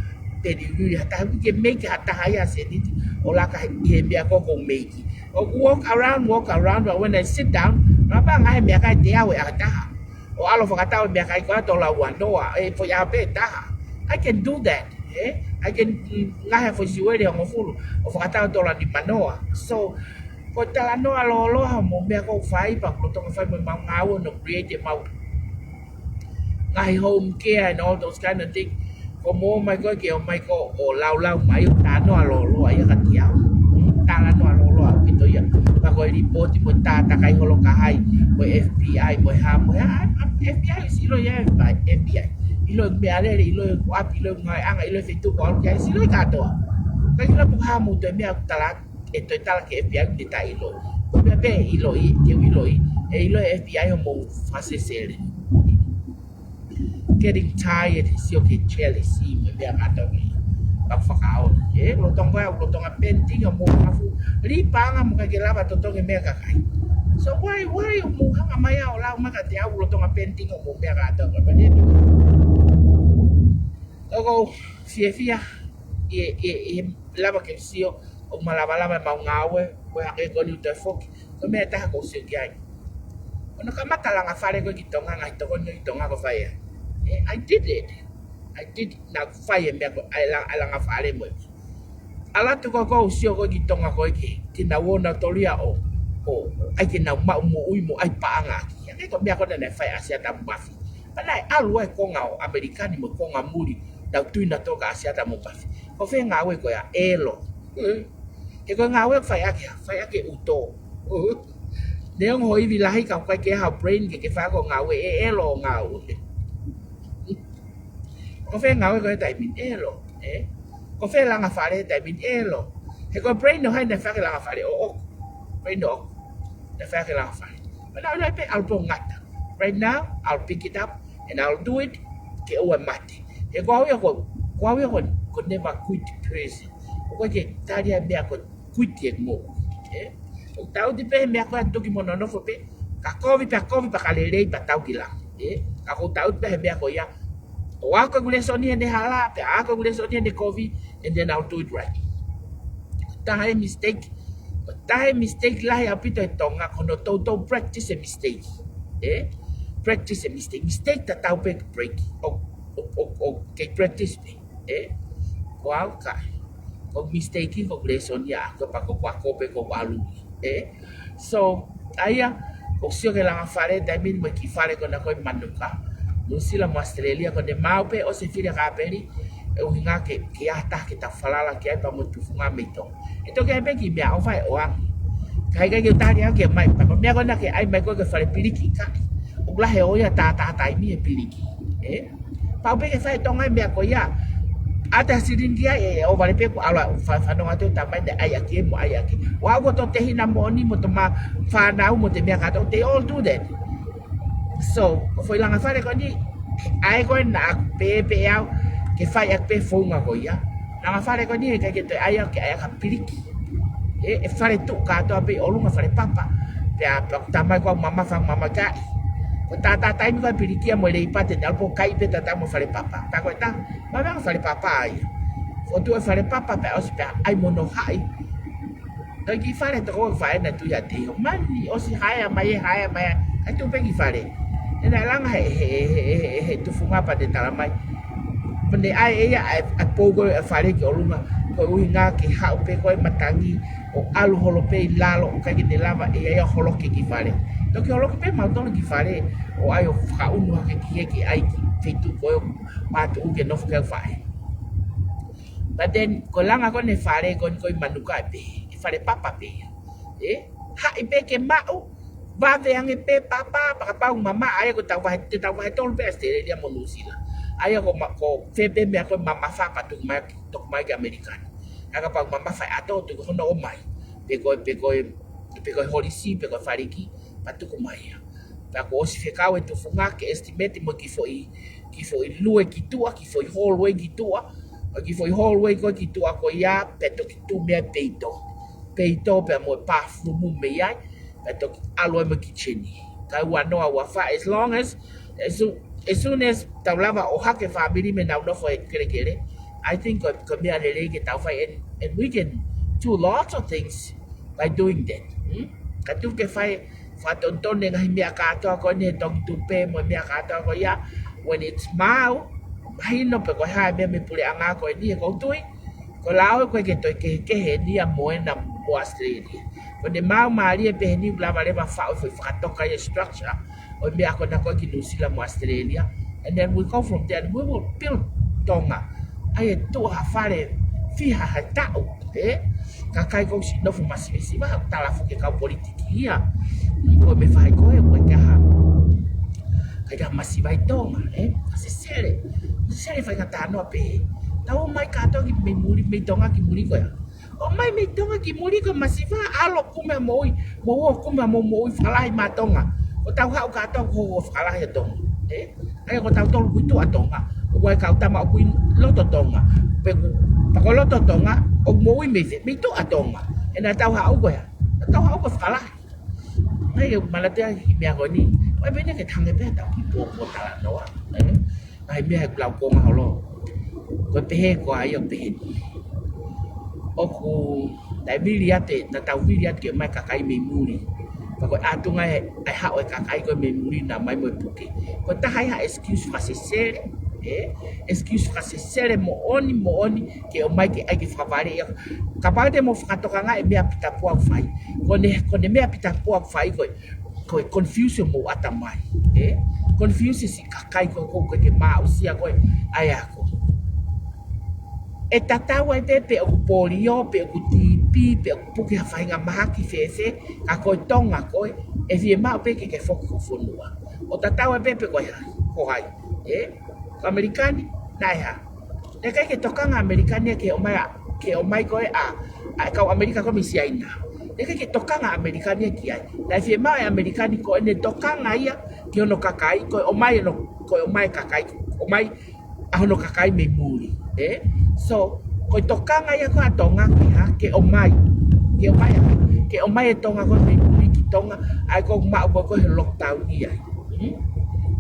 penny really, ha taha, ke make ha taha ia seniti, ʻo laka he, he meʻa ko ē ʻoku ou make. ʻOku walk around, walk around, but when I sit down, mapa ngahe meʻakai ʻe teau ʻe ha taha. ʻO ʻalu ʻo fakatau e meʻakai ko ē ʻe tola ua noa, ʻe foʻi ʻaho pē ʻe taha. I can do that, eh? I can, mm, ngahe foʻi siueli ʻe hongofulu, ʻo fakatau ʻe tola nima noa. So, ko e talanoa lōloa hoʻomou meʻa ʻoku ou fai, pea ʻoku lolotonga fai mo ʻemau ngāue ʻo create ʻemau ngaahi home care and all those kind of things. Ko hoʻomou ō mai ko ē ke ō mai ko ē ʻo laulau mai ʻo talanoa lōloa ia kiate au. Talanoa lōloa ʻaupito ia. Pea ko e lipooti mo e tātakai holo ka hai, mo e F B I, mo e hā, mo e hā, F B I, ʻosi ʻiloʻi ia by F B I. ʻIloʻi meʻalele, ʻiloʻi ʻapi, ʻiloʻi ngāueʻanga, ʻiloʻi feituʻu ʻoku ʻalu ki ai, ʻosi ʻiloʻi kātoa. Ka ʻikai ke u hā mo e toe meʻa ʻoku tala, ʻe toe tala ki he F B I ʻoku ne taʻeʻiloʻi. Ko e meʻa pē ʻe ʻiloʻi, te u ʻiloʻi, ʻe ʻiloʻi e F B I hoʻomou fakasesele. Getting tired, sio ki he jealousy, mo e meʻa kātoa ko ia. Pea fakaoli, ē, lolotonga, lolotonga pending hoʻomou mafu, lī paʻanga mo ʻikai ke lava totongi e meʻa kakai. So why, why hoʻomou hanga mai ʻo lau mai kiate au lolotonga pending hoʻomou meʻa kātoa ko ia. But anyway. ʻOku ou fiefia, ʻi he, ʻi he, ʻi he lava ke sio, ʻo ma lava lava ʻemau ngāue, ko e hangē ko eni ʻoku toe foki. Ko e meʻa ʻe taha ʻoku ou sio ki ai. Ko hono kamata langa fale ko ē ki Tonga, ngaahi tokoni ki Tonga ko e fai ē. Eh, I did it. I did, naʻa ku fai e meʻa ko ē, ʻa e la-, ʻa e langa fale mo e. ʻAlu atu ko ē ʻo sio ko ē ki Tonga ko ē ke, ke nau ō nautolu ia ʻo, ʻo, ʻai ke nau maʻu moʻui mo ʻai paʻanga ʻaki. Hangē ko e meʻa ko ē naʻe fai ʻe ʻAsiata Mafi. Pea naʻe ʻalu ai e konga ʻo ʻAmelika ni mo e konga muli, nau tui nautolu kia ʻAsiata mo Mafi. Ko fē ngāue ko ia, ʻelo. Eh. He ko e ngāue fai ʻaki, fai ʻaki e ʻuto. Eh. Neongo hoʻo ivi lahi ka ʻoku ʻikai ke ʻi ai haʻo brain ke ke fai ko e ngāue, ʻe ʻelo hoʻo ngāue. Ko fē ngāue ko ē he taimi ni, ʻelo, eh? Ko fē langa fale he taimi ni, ʻelo. He ko e brain ʻo hai naʻe fai ʻaki e langa fale, ʻoʻoku. Brain ʻoʻoku. Naʻe fai ʻaki e langa fale. But now, like, I'll go ngata. Right now, I'll pick it up and I'll do it. Ke ʻoua ʻe mate. He ko au ia ko, ko au ia ko, ko e never quit person. ʻOku ʻikai ke tali ʻa e meʻa ko e quit e mo. Eh? ʻOku tau ʻuti pē he meʻa ko ē ʻa e toki mo nonofo pē. Ka kovi pē, kovi pē ka lelei pē tau ki langi. Eh? Ka ʻoku tau ʻuti pē he meʻa ko ia. ʻO ako ʻeku lēsoni heʻene hala, pea ako ʻeku lēsoni heʻene kovi, and then I'll do it right. Taha e mistake. Taha e mistake lahi ʻaupito ʻi Tonga, ko hono toutou practice e mistake. Eh? Practice e mistake. Mistake tatau pē break. ʻO, ʻo, ʻo, ʻo, ke practice pē. Eh? Ko au ka. Ko e mistake ko e lēsoni ia, ko e pā ko e ako pē ko e ʻalu. Eh? So, ʻa ia, ʻoku ou sio ki he langa fale, taimi ni mo e kiʻi fale ko ena ko ē ʻi Manuka. Nuʻusila mo ʻAositelēlia, ko ʻene maʻu pē ʻosi e fili ʻa Kapeli, ʻe ʻuhinga ke, ke ʻi ai ha taha ke tau falala ki ai pea mo e tufunga mei Tonga. ʻE toki ʻi ai pē kiʻi meʻaʻofa ʻe ʻoange. Ka ʻikai ke u tali au ke ʻomai, pea ko e meʻa ko ena ke ʻai mai ko ē ki he fale piliki ka. ʻOku lahi ʻo ia tā, tā taimi he piliki. Eh? Pau pē ke fai ʻe Tonga e meʻa ko ia. ʻAta silini ki ai, ʻe, ʻe ʻohovale pē ko e ʻalu ʻo fa-, fanongo atu e tamai naʻe ʻai ʻaki mo ʻai ʻaki. ʻO aʻu ko e toe tehina moʻoni mo e tama fānau mo e meʻa kātoa, they all do that. So, ko e foʻi langa fale ko eni, ʻA ia ko ē naʻa ku pehē pē au ke fai ʻaki pē founga ko ia. Naʻa fale ko eni ʻikai ke toe ʻai au ke ʻai ʻaki ha piliki. ʻE, ʻe fale tuʻu kātoa pē ʻi ʻolunga, fale papa. Pea, pea ʻoku tala mai ko au mamafa, mamafa kae. Ko e taimi ko ē piliki ia mo e Leipa te nau pō kai pē tatau mo e fale papa. Pea ko e tā, mamafa fale papa ia. Fotu e fale papa pea ʻosi pea ʻai mo hono haʻi. Toe kiʻi fale toko ua fai na tu ia te o mani, ʻosi hae mai, hae mai, ʻai tuʻu pē kiʻi fale. ʻE naʻe langa he, he, he, he, he tufunga pea te tala mai. Pea ne ʻai ʻe ia ʻa e, ʻa e pou ko ē ʻa e fale ki ʻolunga, ko e ʻuhinga ke haʻu pē ko ē matangi ʻo ʻalu holo pē ʻi lalo, ʻikai ke ne lava ʻe ia ʻo holoki e kiʻi fale. Toki holoki pē mautolu e kiʻi fale, ʻo ʻai ʻo fakaʻunu hake ki he kiʻi ʻai ki he feituʻu ko ē ʻoku mātuʻu ke nofo ki ai e faʻē. But then, ko e langa ko eni e fale ko eni ko ē ʻi Manuka ʻe pehē, ʻe fale papa pē ia. ʻE, haʻi pē ke maʻu, vave ange pē papa, pea kapau mamaʻo, ʻa ia ko ʻetau vahe, ʻetau vahe tolu pē ʻAositelēlia mo Nuʻusila. ʻA ia ko ma-, ko e fē pē meʻa ko ē mamafa pea tuku mai, tuku mai ki ʻAmelika ni. ʻA ia kapau mamafa ʻe ʻato, tuku hono ʻomai. Pe ko e, pe ko e, pe ko e holisi, pe ko e faliki, pea tuku mai ia. Pea kuo ʻosi fekau e tufunga ke estimate mo e kiʻi foʻi, kiʻi foʻi lue ki tuʻa, kiʻi foʻi hallway ki tuʻa, ʻo e kiʻi foʻi hallway ko ē ki tuʻa ko ia, pea toki tuku mei ai e peito. Peito pea mo e bathroom mei ai, pea toki ʻalu ai mo e kitchen. Kae ua noa ua fā, as long as, as soon, as soon as tau lava ʻo hake e fāmili mei heʻenau nofo he kelekele, I think ko, ko e meʻa lelei ke tau fai, and, and we can do lots of things by doing that. Hmm? Ka tuku ke fai fakatonutonu e ngaahi meʻa kātoa ko eni he tongi tupe mo e meʻa kātoa ko ia, when it's maau, mahino pe ko e hā e meʻa mei he puleʻanga ko eni he ʻoku ou tui ko Lao ko ē ke toe kehekehe eni ia mo ena mo ʻAositelēlia. Ko ʻene maau mālie pē heni ʻoku lava leva ʻo faʻu e foʻi fakatoka ia e structure ʻo e meʻa ko ena ko ē ki Nuʻusila mo ʻAositelēlia. And then we go from there and we will build Tonga. ʻA ia ʻe tuʻu ha fale fiha ha taʻu, ē? Kakai ʻoku siʻi nofo masivesiva, ʻoku tala foki e kau politiki ia. Ko e meʻa fai ko ē, ʻoku ʻikai ke ʻi ai ha, ʻikai ke ʻi ai ha masiva ʻi Tonga, ē? Sesele. Sesele fai ngata noa pē. Tau ō mai kātoa ki mei muli, mei Tonga ki muli ko ia. ʻOmai mei Tonga ki muli ko e masiva, ʻalu ʻo kumi ha moʻui, mou ō ʻo kumi ha moʻui fakalahi maʻa Tonga. Ko ʻetau haʻu kātoa ko e fakalahi ʻa Tonga. Ē? ʻA ia ko tautolu ʻoku ʻi tuʻa Tonga. ʻOku ʻi ai e kau tama ʻoku ʻi loto Tonga. Pe ʻoku, pea ko loto Tonga, ʻoku moʻui mei fē, mei tuʻa Tonga. ʻE naʻa tau haʻu ko ia. Naʻa tau haʻu ko e fakalahi. ʻA ia, ʻoku malate ai e meʻa ko eni. ʻOku ʻi ai pē ʻene ke tange pē ʻetau kiʻi pōpōtalanoa. Ē? ʻA ia meʻa he kulau konga holo. Ko e pehē ko ā ia ʻoku pehē ni. ʻOku, naʻe vili atu, naʻa tau vili atu ke ʻomai e kakai mei muli. Pea ko e ʻatunga ē, ʻa e haʻu e kakai ko ē mei muli naʻa ʻomai mo e puke. Ko e taha ia ha excuse fakasesele, ē? Excuse fakasesele moʻoni, moʻoni, ke ʻomai ke ʻai ke fakavaleʻi ia. Kapau te mou fakatokangaʻi e meʻa Pita Pua ʻoku fai. Ko ʻene, ko ʻene meʻa Pita Pua ʻoku fai ko e, ko e confuse homou ʻatamai, ē? Confuse e siʻi kakai ko ē ʻoku ʻikai ke maʻu sia ko ē ʻa e ako. ʻE tatau ai pē pe ʻoku polio, pe ʻoku TB, pe ʻoku puke ha faʻahinga mahaki fēfē, ka ko e Tonga ko ē, ʻe fiemaʻu pē ke ke foki ki ho fonua. ʻO tatau ai pē pe ko hai, ko hai, ē? Ko ʻAmelika ni, naʻe hā? Naʻe ʻikai ke tokanga ʻAmelika ni ke ʻomai ʻa, ke ʻomai ko ē ʻa, ʻa e kau ʻAmelika ko ē mei Siaina. Naʻe ʻikai ke tokanga ʻAmelika ni ki ai. Naʻe fiemaʻu ʻe ʻAmelika ni ko ʻene tokanga ia ki hono kakai, ko e ʻomai hono, ko e ʻomai e kakai, ʻomai ʻa hono kakai mei muli, ē? So, ko e tokanga ia ko ē ʻa Tonga ke hā, ke ʻomai, ke ʻomai, ke ʻomai e Tonga ko ē mei muli ki Tonga, ʻa ia ko ē ʻoku maʻu ko ē ko e lockdown ia. Hmm?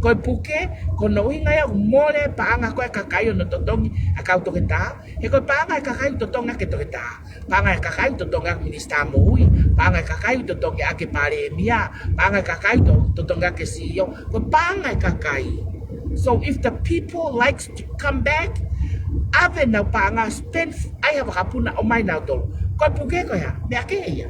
Ko e puke, ko hono ʻuhinga ia ʻoku mole e paʻanga ko ē ʻa e kakai hono totongi ʻa e kau toketā. He ko e paʻanga ʻa e kakai ʻoku totongi ʻaki e toketā. Paʻanga ʻa e kakai ʻoku totongi ʻaki e minisitā moʻui. Paʻanga ʻa e kakai ʻoku totongi ʻaki e palēmia. Paʻanga ʻa e kakai ʻoku to-, totongi ʻaki e CEO. Ko e paʻanga ʻa e kakai. So if the people likes to come back, ʻave ʻenau paʻanga, spend, ʻai ha vakapuna ʻomai nautolu. Ko e puke ko e hā, meʻa kehe ia.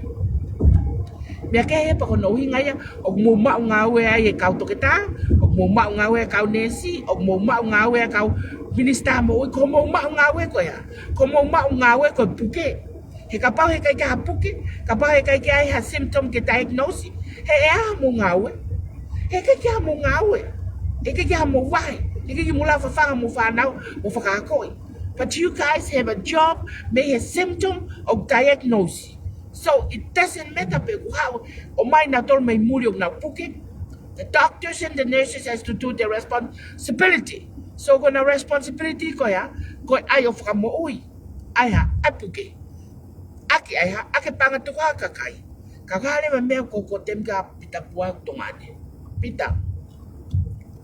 Meʻa kehe pē ko hono ʻuhinga ia, ʻoku mou maʻu ngāue ai e kau toketā, ʻoku mou maʻu ngāue e kau neesi, ʻoku mou maʻu ngāue e kau minisitā moʻui, ko hoʻomou maʻu ngāue ko e hā? Ko hoʻomou maʻu ngāue ko e puke. He kapau he ʻikai ke ʻi ai ha puke, kapau he ʻikai ke ʻi ai ha symptom ke diagnose, he ʻe ʻi ai hamou ngāue? He ʻikai ke ʻi ai hamou ngāue. He ʻikai ke ʻi ai hamou vahe. He ʻikai ke mou lava ʻo fafanga homou fānau, mo fakaakoʻi. But you guys have a job, mei he symptom ʻoku diagnose. So it doesn't matter pe ʻoku haʻu, ʻomai nautolu mei muli ʻoku nau puke, The doctors and the nurses has to do their responsibility. So ko ʻena responsibility ko ia, ko e ʻai ʻo fakamoʻui. ʻAi ha, ʻai puke. ʻAki ʻai ha, ʻaki e paʻanga tuku ʻa e kakai. Ka ko e hā leva e meʻa ko, ko e temi ka Pita pua Tonga ni. Pita.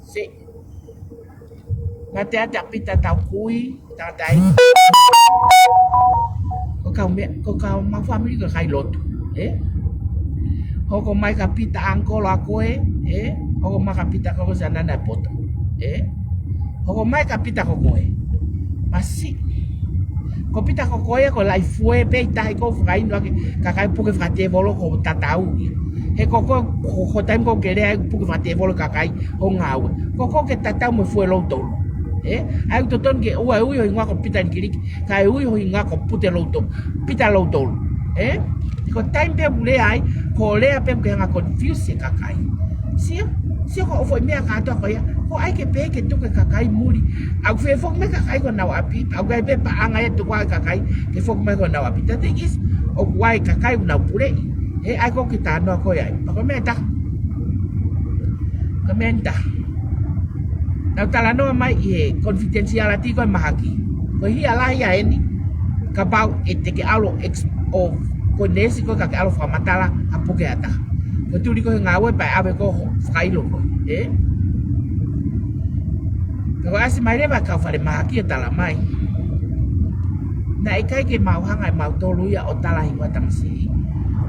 Se. Mateata Pita Taukui, tangata ia. Ko e kau meʻa, ko e kau mau family ko e kakai lotu, ē? Hoko mai kia Pita uncle ʻa koe, ē? Hoko mai kia Pita ko ko sanana e poto, ē? Hoko mai kia Pita ko koe. Masiʻi. Ko Pita ko koe ko e laʻi fue pē ʻi tahi ko e fakainu ʻaki e kakai puke fakatēvolo ko e tatau ia. He ko ko, ko, ko e taimi ko ē ke lea ai puke fakatēvolo e kakai ʻo ngāue. Ko ko ke tatau mo e fue loutolu. Ē? ʻA ia ʻoku totonu ke ʻoua ʻe ui ho hingoa ko Pita Nikiliki, kae ui ho hingoa ko Pute loutolu. Pita loutolu. Ē? Ko e taimi pē ʻoku lea ai, ko e lea pē ke hanga ʻo confuse e kakai. Sio, sio ko e foʻi meʻa kātoa ko ia, ko e ʻai ke pehē ke tuku e kakai muli. ʻOku fie foki mai e kakai ki honau ʻapi, ʻoku ʻai pē paʻanga ia tuku ʻa e kakai ke foki mai ki honau ʻapi. The thing is, ʻoku ʻi ai e kakai ʻoku nau puleʻi. Ē, ʻa ia ko e kiʻi talanoa ko ia ai. Pea ko e meʻa ʻe taha. Ko e meʻa ʻe taha. Naʻa ku talanoa mai ʻi he confidentiality ko e mahaki. Ko e hia lahi ia eni, kapau ʻe te ke ʻalu ʻo ex-, ʻo ko e neesi ko ē ka ke ʻalu ʻo fakamatala ha puke ʻe taha. Ko e tuli ko ē he ngāue pea ʻave ko ē fakailo ko ē, ē? Ka ko e ʻasi mai leva e kau falemahaki ʻo tala mai. Naʻe ʻikai ke mau hanga ʻe mautolu ia ʻo tala hingoa e tamasiʻi.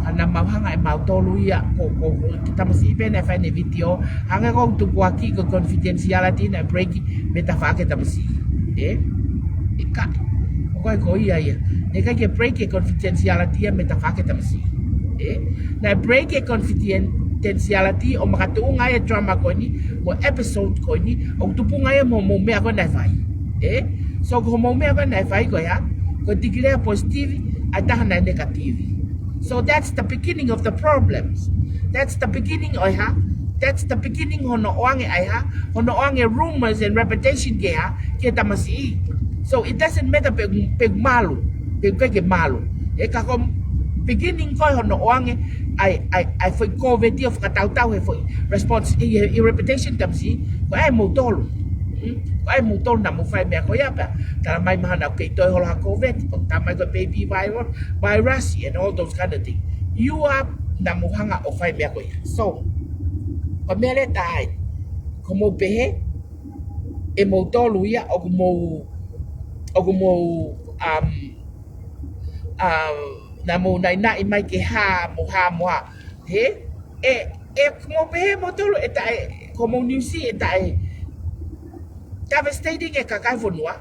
Ka naʻa mau hanga ʻe mautolu ia ko, ko, ko e tamasiʻi pē naʻe fai ʻene vitiō. Hangē ko e tukuakiʻi ko e confidentiality naʻe break mei he tafaʻaki e tamasiʻi. Ē? ʻIkai. ʻOku ʻikai ko ia ia. Naʻe ʻikai ke break e confidentiality ia mei he tafaʻaki e tamasiʻi. Ē? Naʻe break e confidentiality ʻo makatuʻunga ai e drama ko eni, mo e episode ko eni, ʻoku tupunga ia mei hoʻomou meʻa ko ē naʻe fai. Ē? So ko hoʻomou meʻa ko ē naʻe fai ko ia, ko e declare positive ʻa e taha naʻe negative. So that's the beginning of the problems. That's the beginning ʻo e hā? That's the beginning hono ʻoange ʻa e hā? Hono ʻoange rumors and reputation ki he hā? Ki he tamasiʻi. So it doesn't matter pe, pe malu, pe ʻikai ke malu. Ē, ka ko e beginning ko ē hono ʻoange ʻa e, ʻa e, ʻa e foʻi COVID ʻo fakatautau he foʻi response, ʻi, ʻi, ʻi reputation tamasiʻi, ko e moutolu. Hmm? Ko e moutolu naʻa mou fai e meʻa ko ia pea tala mai mahalo naʻa ku kei toe holo ha COVID, pea tala mai ko e baby virus, virus and all those kind of things. You are, naʻa mou hanga ʻo fai e meʻa ko ia. So, ko e meʻa leva ʻe taha ia, ko hoʻomou pehē, ʻe moutolu ia, ʻoku mou, ʻoku mou, um, um, naʻa mou naʻinaʻi mai ke hā, mo hā, mo hā. Hē? ʻE, ʻe, ko hoʻomou pehē ʻe moutolu ʻe taʻe, ko hoʻomou news ʻe taʻe devastating e kakai e fonua.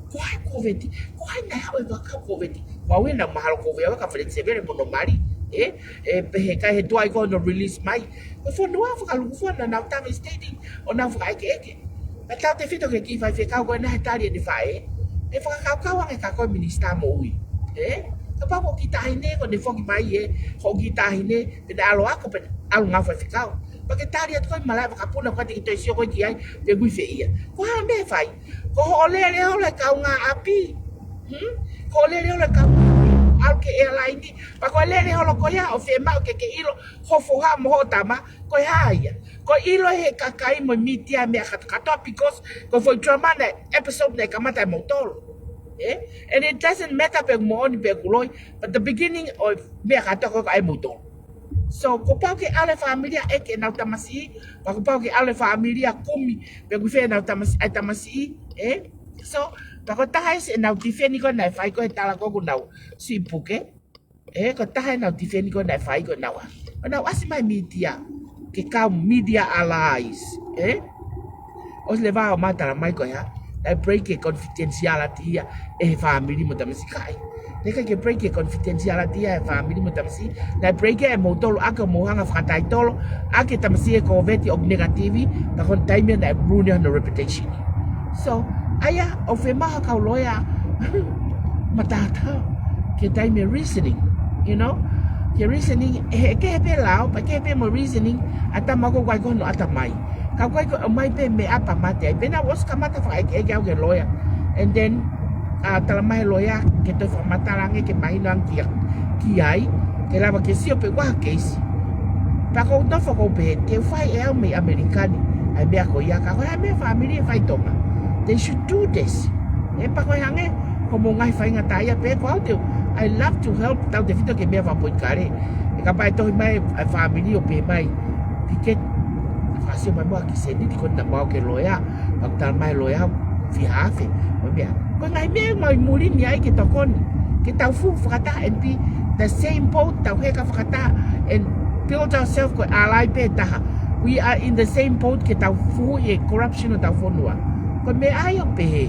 Ko hai COVID, ko hai naʻe haʻu ʻo fakahā COVID. Ko au ia naʻa ku mahalo ko au ia ka flexible mo hono mali. Ē, ē, pehē ʻikai he tuai ko hono release mai. Ko e fonua fakalūkufua naʻa nau devastating ʻo nau fakaʻekeʻeke. Pea tautefito ki he kiʻi faifekau ko ena he tali ʻene faʻē. ʻE fakakaukau ange kia koe Minisitā Moʻui. Ē? Kapau ko e kiʻi taʻahine ko ʻene foki mai ē, ko e kiʻi taʻahine, pea ne ʻalu ako, pea ne ʻalu ngāue faifekau. Pea ke tali atu ko e malaʻe vakapuna ko ē te ke toe sio ko ē ki ai, pe ʻoku ʻi fē ia. Ko e hā e meʻa ʻe fai? Ko hoʻo lele holo e kaungāʻapi. Hmm? Ko hoʻo lele holo e kaungāʻapi. ʻAlu ki he airline. Pea ko e lele holo ko ia ʻoku fiemaʻu ke ke ʻilo ho foha mo hoʻo tama, ko e hā ia. Ko e ʻilo ʻe he kakai mo e mītia e meʻa kātoa, because ko e foʻi drama naʻe, episode naʻe kamata ʻe moutolu. Ē? And it doesn't matter pe ʻoku moʻoni pe ʻoku loi, but the beginning ʻo e meʻa kātoa ko ē ko e moutolu. So, kuo pau ke ʻalu e fāmili ʻo ʻeke ʻenau tamasiʻi, pea kuo pau ke ʻalu e fāmili ʻo kumi pe ʻoku ʻi fē ʻenau tamasi-, ʻa e tamasiʻi, ē? So, pea ko e taha ʻi heʻenau tifeni ko ē naʻe fai ko ē he tala ko ē ʻoku nau siʻi puke. Ē, ko e taha ʻenau tifeni ko ē naʻe fai ko ē naua. ʻO nau ʻasi mai mītia, ke kau media allies, ē? ʻOsi leva ʻo ma tala mai ko e hā, naʻe break e confidentiality ia ʻe he fāmili mo e tamasiʻi, ʻikai. Naʻe ʻikai ke break e confidentiality ia ʻe he fāmili mo e tamasiʻi. Naʻe break ia ʻe moutolu ʻaki hoʻomou hanga ʻo fakataitolo ʻaki e tamasiʻi e COVID ʻoku negative, ka ko e taimi naʻe ruin hono reputation. So, ʻa ia, ʻoku fiemaʻu ha kau loea matātā ki he taimi e reasoning, you know? Ki he reasoning, ʻe he, ʻe kehe pē lao, pea kehe pē mo e reasoning ʻa e tama ko ē ʻoku ʻikai ko hono ʻatamai. Ka ʻoku ʻikai ko e ʻomai pē meʻa pea mate ai. Pea naʻa ku ʻosi kamata fakaʻekeʻeke au ki he loea. And then, ʻa, tala mai ʻe he loea ke toe fakamatala ange ke mahino ange ki, ki ai, ke lava ke sio pe ʻoku ʻi ai ha keisi. Pea ʻoku ou nofo ʻoku ou pehē, te u fai ʻe au mei ʻAmelika ni ʻa e meʻa ko ia, ka ko e hā e meʻa fāmili ʻe fai ʻi Tonga? They should do this. ʻE, pea ko e hangē ko hoʻomou ngaahi faingataʻaʻia pē, ko au te u, I love to help tautefito ki he meʻa fakapolitikale. ʻE, kapau ʻe tohi mai ʻa e fāmili ʻo pehē mai, Piketi, fakaʻosi mai muʻa ki he sēniti ko ena, mau ke loea, pea ʻoku tala mai loea, fiha afe, mo e meʻa. Ko e ngaahi meʻa ʻoku mau ʻi muli ni ai ke tokoni, ke tau fuhu fakataha and be the same boat, tau heka fakataha and build ourselves ko e ʻalai pē taha. We are in the same boat ke tau fuhu ʻi he corruption ʻo hotau fonua. Ko e meʻa ia ʻoku pehē.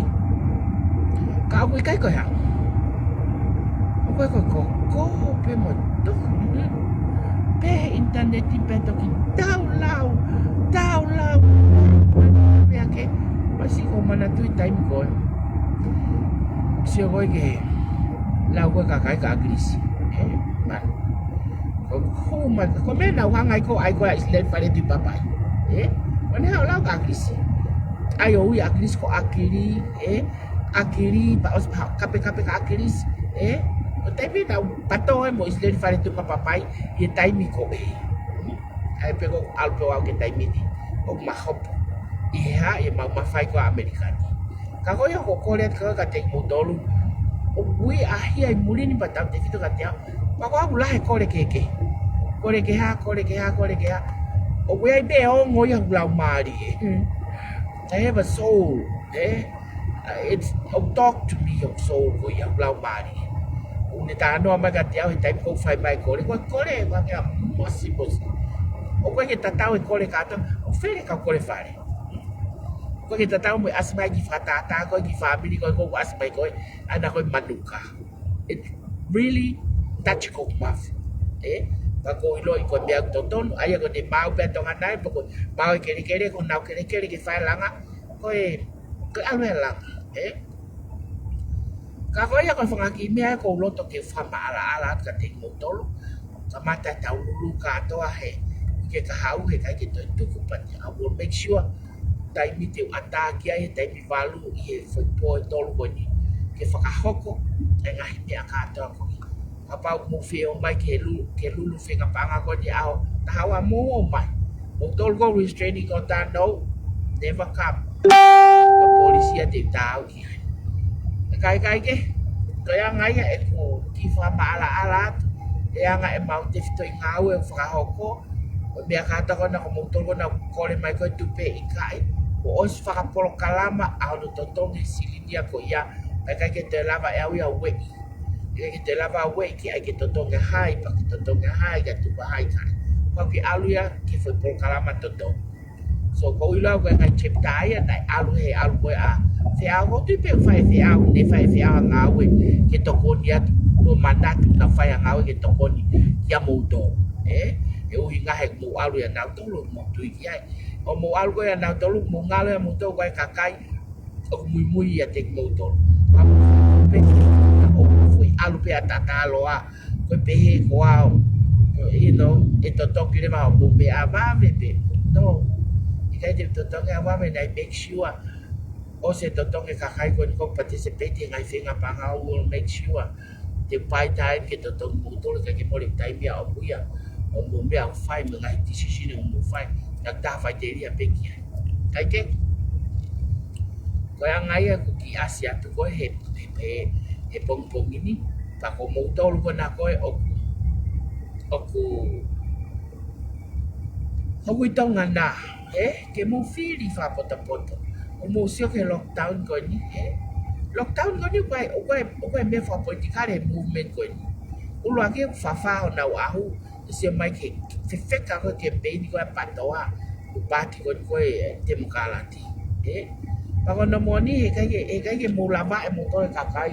Ka ʻoku ʻikai ko e hā. ʻOku ʻikai ko e hā. Ko e hā pē mo toki. Pehē ʻinitaneti pē toki tau lau, tau lau. Meʻa ke, ʻosi ʻoku ou manatuʻi taimi ko ē. Sio ko ē ki he lau ko ē ʻa e kakai ʻa ʻAkilisi. ʻE, ma. Ko e hū mai, ko e meʻa naʻa ku hanga ai ko ē ʻo ʻai ko ē ʻa ʻIsileli Fale Tuʻi Papai. ʻE, ʻo ne haʻu ʻo lau kia ʻAkilisi. ʻAi ʻo ui ʻa ʻAkilisi ko ʻAkili, ʻe, ʻAkili, pea ʻosi pehē kapekape kia ʻAkilisi, ʻe. Ko e taimi naʻa ku pato ai mo ʻIsileli Fale Tuʻi Papai, ʻi he taimi ko ē. ʻAi pē ko ʻeku ʻalu pē au ki he taimi ni, ʻoku ma hopo. ʻI he hā, ʻi heʻemau mafai ko ē ʻa ʻAmelika ni. Ka ko ia ʻoku ou kole atu ko ē kiate kimoutolu. ʻOku ui ʻa hia ʻi muli ni pea tautefito kiate au. Pea ko au ʻoku lahi e kole kehekehe. Kole ke hā, kole ke hā, kole ke hā. ʻOku ʻi ai pē ʻa e ongo ia ʻoku laumālie. I have a soul, ʻe? Uh, it's, ʻoku talk to me, ʻoku soul ko ia ʻoku laumālie. ʻOku ne talanoa mai kiate au he taimi ʻoku ou fai mai e kole. Ko e kole, ʻoku ʻikai ke mosi, mosi. ʻOku ʻikai ke tatau e kole kātoa, ʻoku fele ka kole fale. ʻOku ʻikai ke tatau mo e ʻasi mai ki he fakatātā ko ē ki he fāmili ko ē, ʻoku ʻasi mai ko ē, ʻa ena ko e manuka. It really touch ko e mafi. ʻE, pea ʻoku ou ʻiloʻi ko e meʻa ʻoku totonu, ʻa ia ko ʻene maʻu pē ʻa Tonga ni, pea ko e maʻu e kelekele, ko ʻenau kelekele ke fai e langa, ko e, ko e ʻalu e langa, ʻe. Ka ko ia ko e fanga kiʻi meʻa ʻoku ou loto ke fakamaʻalaʻala atu kiate kimoutolu. Kamata ʻetau lulu kātoa he uike kahaʻu he ʻikai ke toe tuku pea te, I will make sure taimi te u ʻatā ki ai he taimi valu ʻi he foʻi pō ʻe tolu ko eni ke fakahoko e ngaahi meʻa kātoa ko ē. Kapau ʻoku mou fie ō mai ke lulu, ke lulu fengapaʻanga ko eni ʻaho taha ua, mou ō mai. Moutolu ko e restraining order, no, never come. Ko e polisi ia te u taau ki ai. ʻE kae, kae kehe, ko e anga ia ʻeku kiʻi fakamaʻalaʻala atu, he anga ʻemau tefitoʻi ngāue ʻoku fakahoko, ko e meʻa kātoa ko ena ko moutolu ko ena kole mai ko e tupe ʻikai, kuo ʻosi fakapolokalama ʻa hono totongi e silini ia ko ia, pea ʻikai ke toe lava ʻe au ia ʻo ueʻi. ʻIkai ke toe lava ʻo ueʻi ki ai ke totongi ha hai, pea ke totongi ha hai, ke tuku ha hai kae. Pea ke ʻalu ia ki he foʻi polokalama totongi. So, ʻoku ou ʻilo au ko e ngaahi chapter ia naʻe ʻalu he ʻalu ko ē ʻa e feʻao, ʻoku ou tui pē ʻoku fai e feʻao, ne fai e feʻao ʻa e ngāue ke tokoni atu, mo manatu naʻa fai ʻa e ngāue ke tokoni kiate kimoutolu. ʻE, he ʻuhinga he ʻoku mou ʻalu ʻia nautolu, mou tui ki ai. ʻOku mou ʻalu ko ē ʻia nautolu, mou ngalo ʻia moutolu ko e kakai ʻoku muimui ʻiate kimoutolu. Pea mou pehē, ʻoku mou foʻi ʻalu pē ʻa tataloa, ko e pehē ko au, you know, ʻe totongi leva hoʻomou meʻa ʻa vave pē. No. ʻIkai te u totongi ʻa vave, naʻe make sure ʻosi e totongi e kakai ko eni ʻoku participate he ngaahi fengapaʻanga, I will make sure te u buy time ke totongi moutolu, ʻikai ke mole taimi ia ʻo mou ia, hoʻomou meʻa ʻoku fai mo e ngaahi decision ʻoku mou fai, naʻa ku tā faʻiteliha pē ki ai. Kae kehe, ko e anga ia ʻeku kiʻi ʻasi atu ko ē he, he, he, he pongipongi ni, pea ko moutolu ko ena ko ē ʻoku, ʻoku, ʻoku ʻi Tonga na, ʻe, ke mou fili fakapotopoto. ʻOku mou sio ki he lockdown ko eni, ʻe. Lockdown ko eni ʻoku ʻikai, ʻoku ʻikai, ʻoku ʻikai meʻa fakapolitikale e movement ko eni. ʻUluaki ʻoku fafā honau ʻahu, ʻe sio mai ki he fefeka ko ē campaign ko ē ʻa Patoa, ʻa e paati ko ē ko e Temokalati. ʻE? Pea ko hono moʻoni, he ʻikai ke, he ʻikai ke mou lava ʻe moutolu e kakai.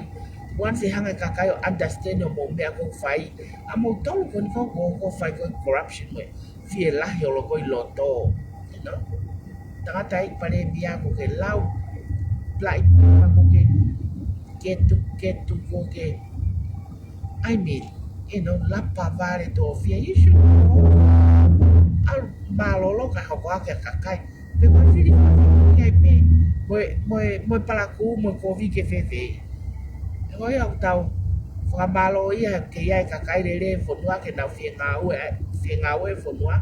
Once ʻe hanga e kakai ʻo understand hoʻomou meʻa ʻoku fai, ʻa moutolu ko eni ʻoku, ʻoku fai ko ē corruption mo e fie lahi holo ko ē ʻi loto. You know? Tangata ʻi Palēmia ʻoku ke lau, lai, ʻoku ke, ke tu, ke tu, ʻoku ke, I mean, you know, lapa vale tō fia, you should know. ʻAlu mālōlō kae hoko hake ʻa e kakai. Pea ko e fili, fili ai pē, mo e, mo e, mo e palakū, mo e kovi ke fēfē. Ko ia ʻoku tau fakamālō ia ke ʻi ai e kakai lelei he fonua ke nau fie ngāue, fie ngāue he fonua.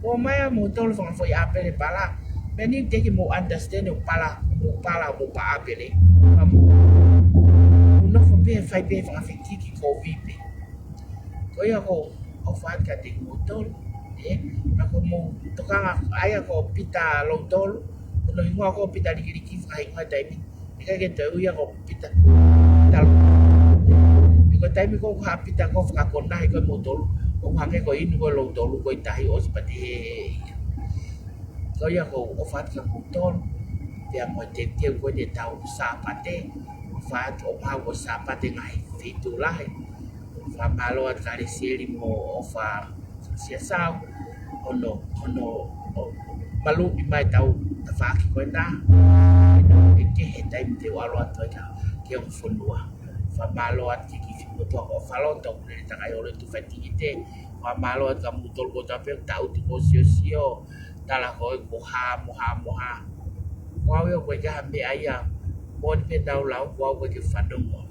ʻOmai ʻa moutolu fanga foʻi ʻāpele pala. Meʻa ni teʻeki ke mou understand ʻoku pala, mou pala, mou pā ʻāpele. Ka mou, mou nofo pē fai pē fanga fekiki kovi pē. Ko ia ʻoku ou ʻofa atu kiate kimoutolu. Ē, ka ko hoʻomou tokanga, ʻa ia ko Pita Loutolu. Ko hono hingoa ko Pita Likiliki fakahingoa he taimi. ʻIkai ke toe ui ia ko Pita. Pita Loutolu. He ko e taimi ko ē ʻoku haʻu Pita ko ē fakakonahi ko ē moutolu. ʻOku hangē ko e inu ko ē Loutolu ko e tahi ʻosi pati he, he ia. Ko ia ʻoku ou ʻofa atu kia moutolu. Pea mo e teuteu ko eni ʻetau Sāpate. ʻOfa atu ʻoku hau ko e Sāpate ngaahi feituʻu lahi. Fakamālō atu kia Lesieli mo ʻOfa Siasau. Hono, hono, ʻo, maluʻi mai ʻetau tafaʻaki ko ena. ʻE kehe taimi te u ʻalu atu ai ki he ongo fonua. Fakamālō atu ki he kiʻi fokotuʻu ko ʻOfaloto, ʻoku lele takai ʻo lele tu fai tikite. Fakamālō atu kia moutolu kotoa pē, taʻutu mo siosio, tala ko ē ko hā mo hā mo hā. Ko au ia ʻoku ʻikai ha meʻa ia, moʻoni pē naʻa ku lau, ko au ʻoku ʻikai ke fanongo.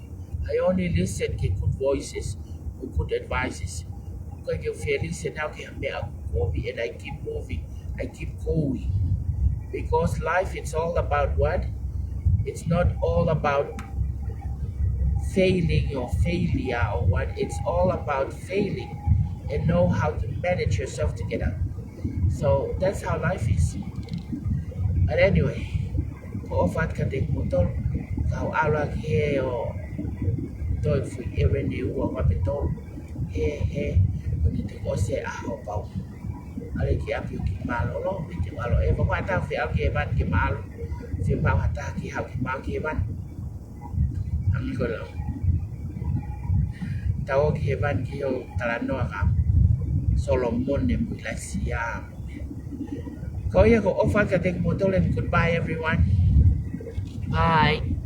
I only listen ki he good voices, with good advices. ʻOku ʻikai ke u fie listen au ki ha meʻa kovi, and I keep moving, I keep going. Because life, it's all about what? It's not all about failing or failure or what. It's all about failing and know how to manage yourself together. So that's how life is. But anyway, ʻoku ou ʻofa atu kiate kimoutolu, kau ʻalu atu ki he ʻo toe fui ʻewe ne ua ma pe tolu. He, he, ko eni te ko se ʻaho pau. ʻAlu ki ʻapi ʻo kiʻi mālōlō, pea te u ʻalu ʻeva, ko ʻata fie ʻalu ki hēvani ke mālō. Fie pau ha taha ke haʻu ke mālō ki hēvani. Hangē ko e lau. Tau ō ki hēvani ki hoʻo talanoa kia Solomone mo ʻIlaisiā. Ko ia ʻoku ou ʻofa atu kiate kimoutolu, and goodbye everyone. Bye.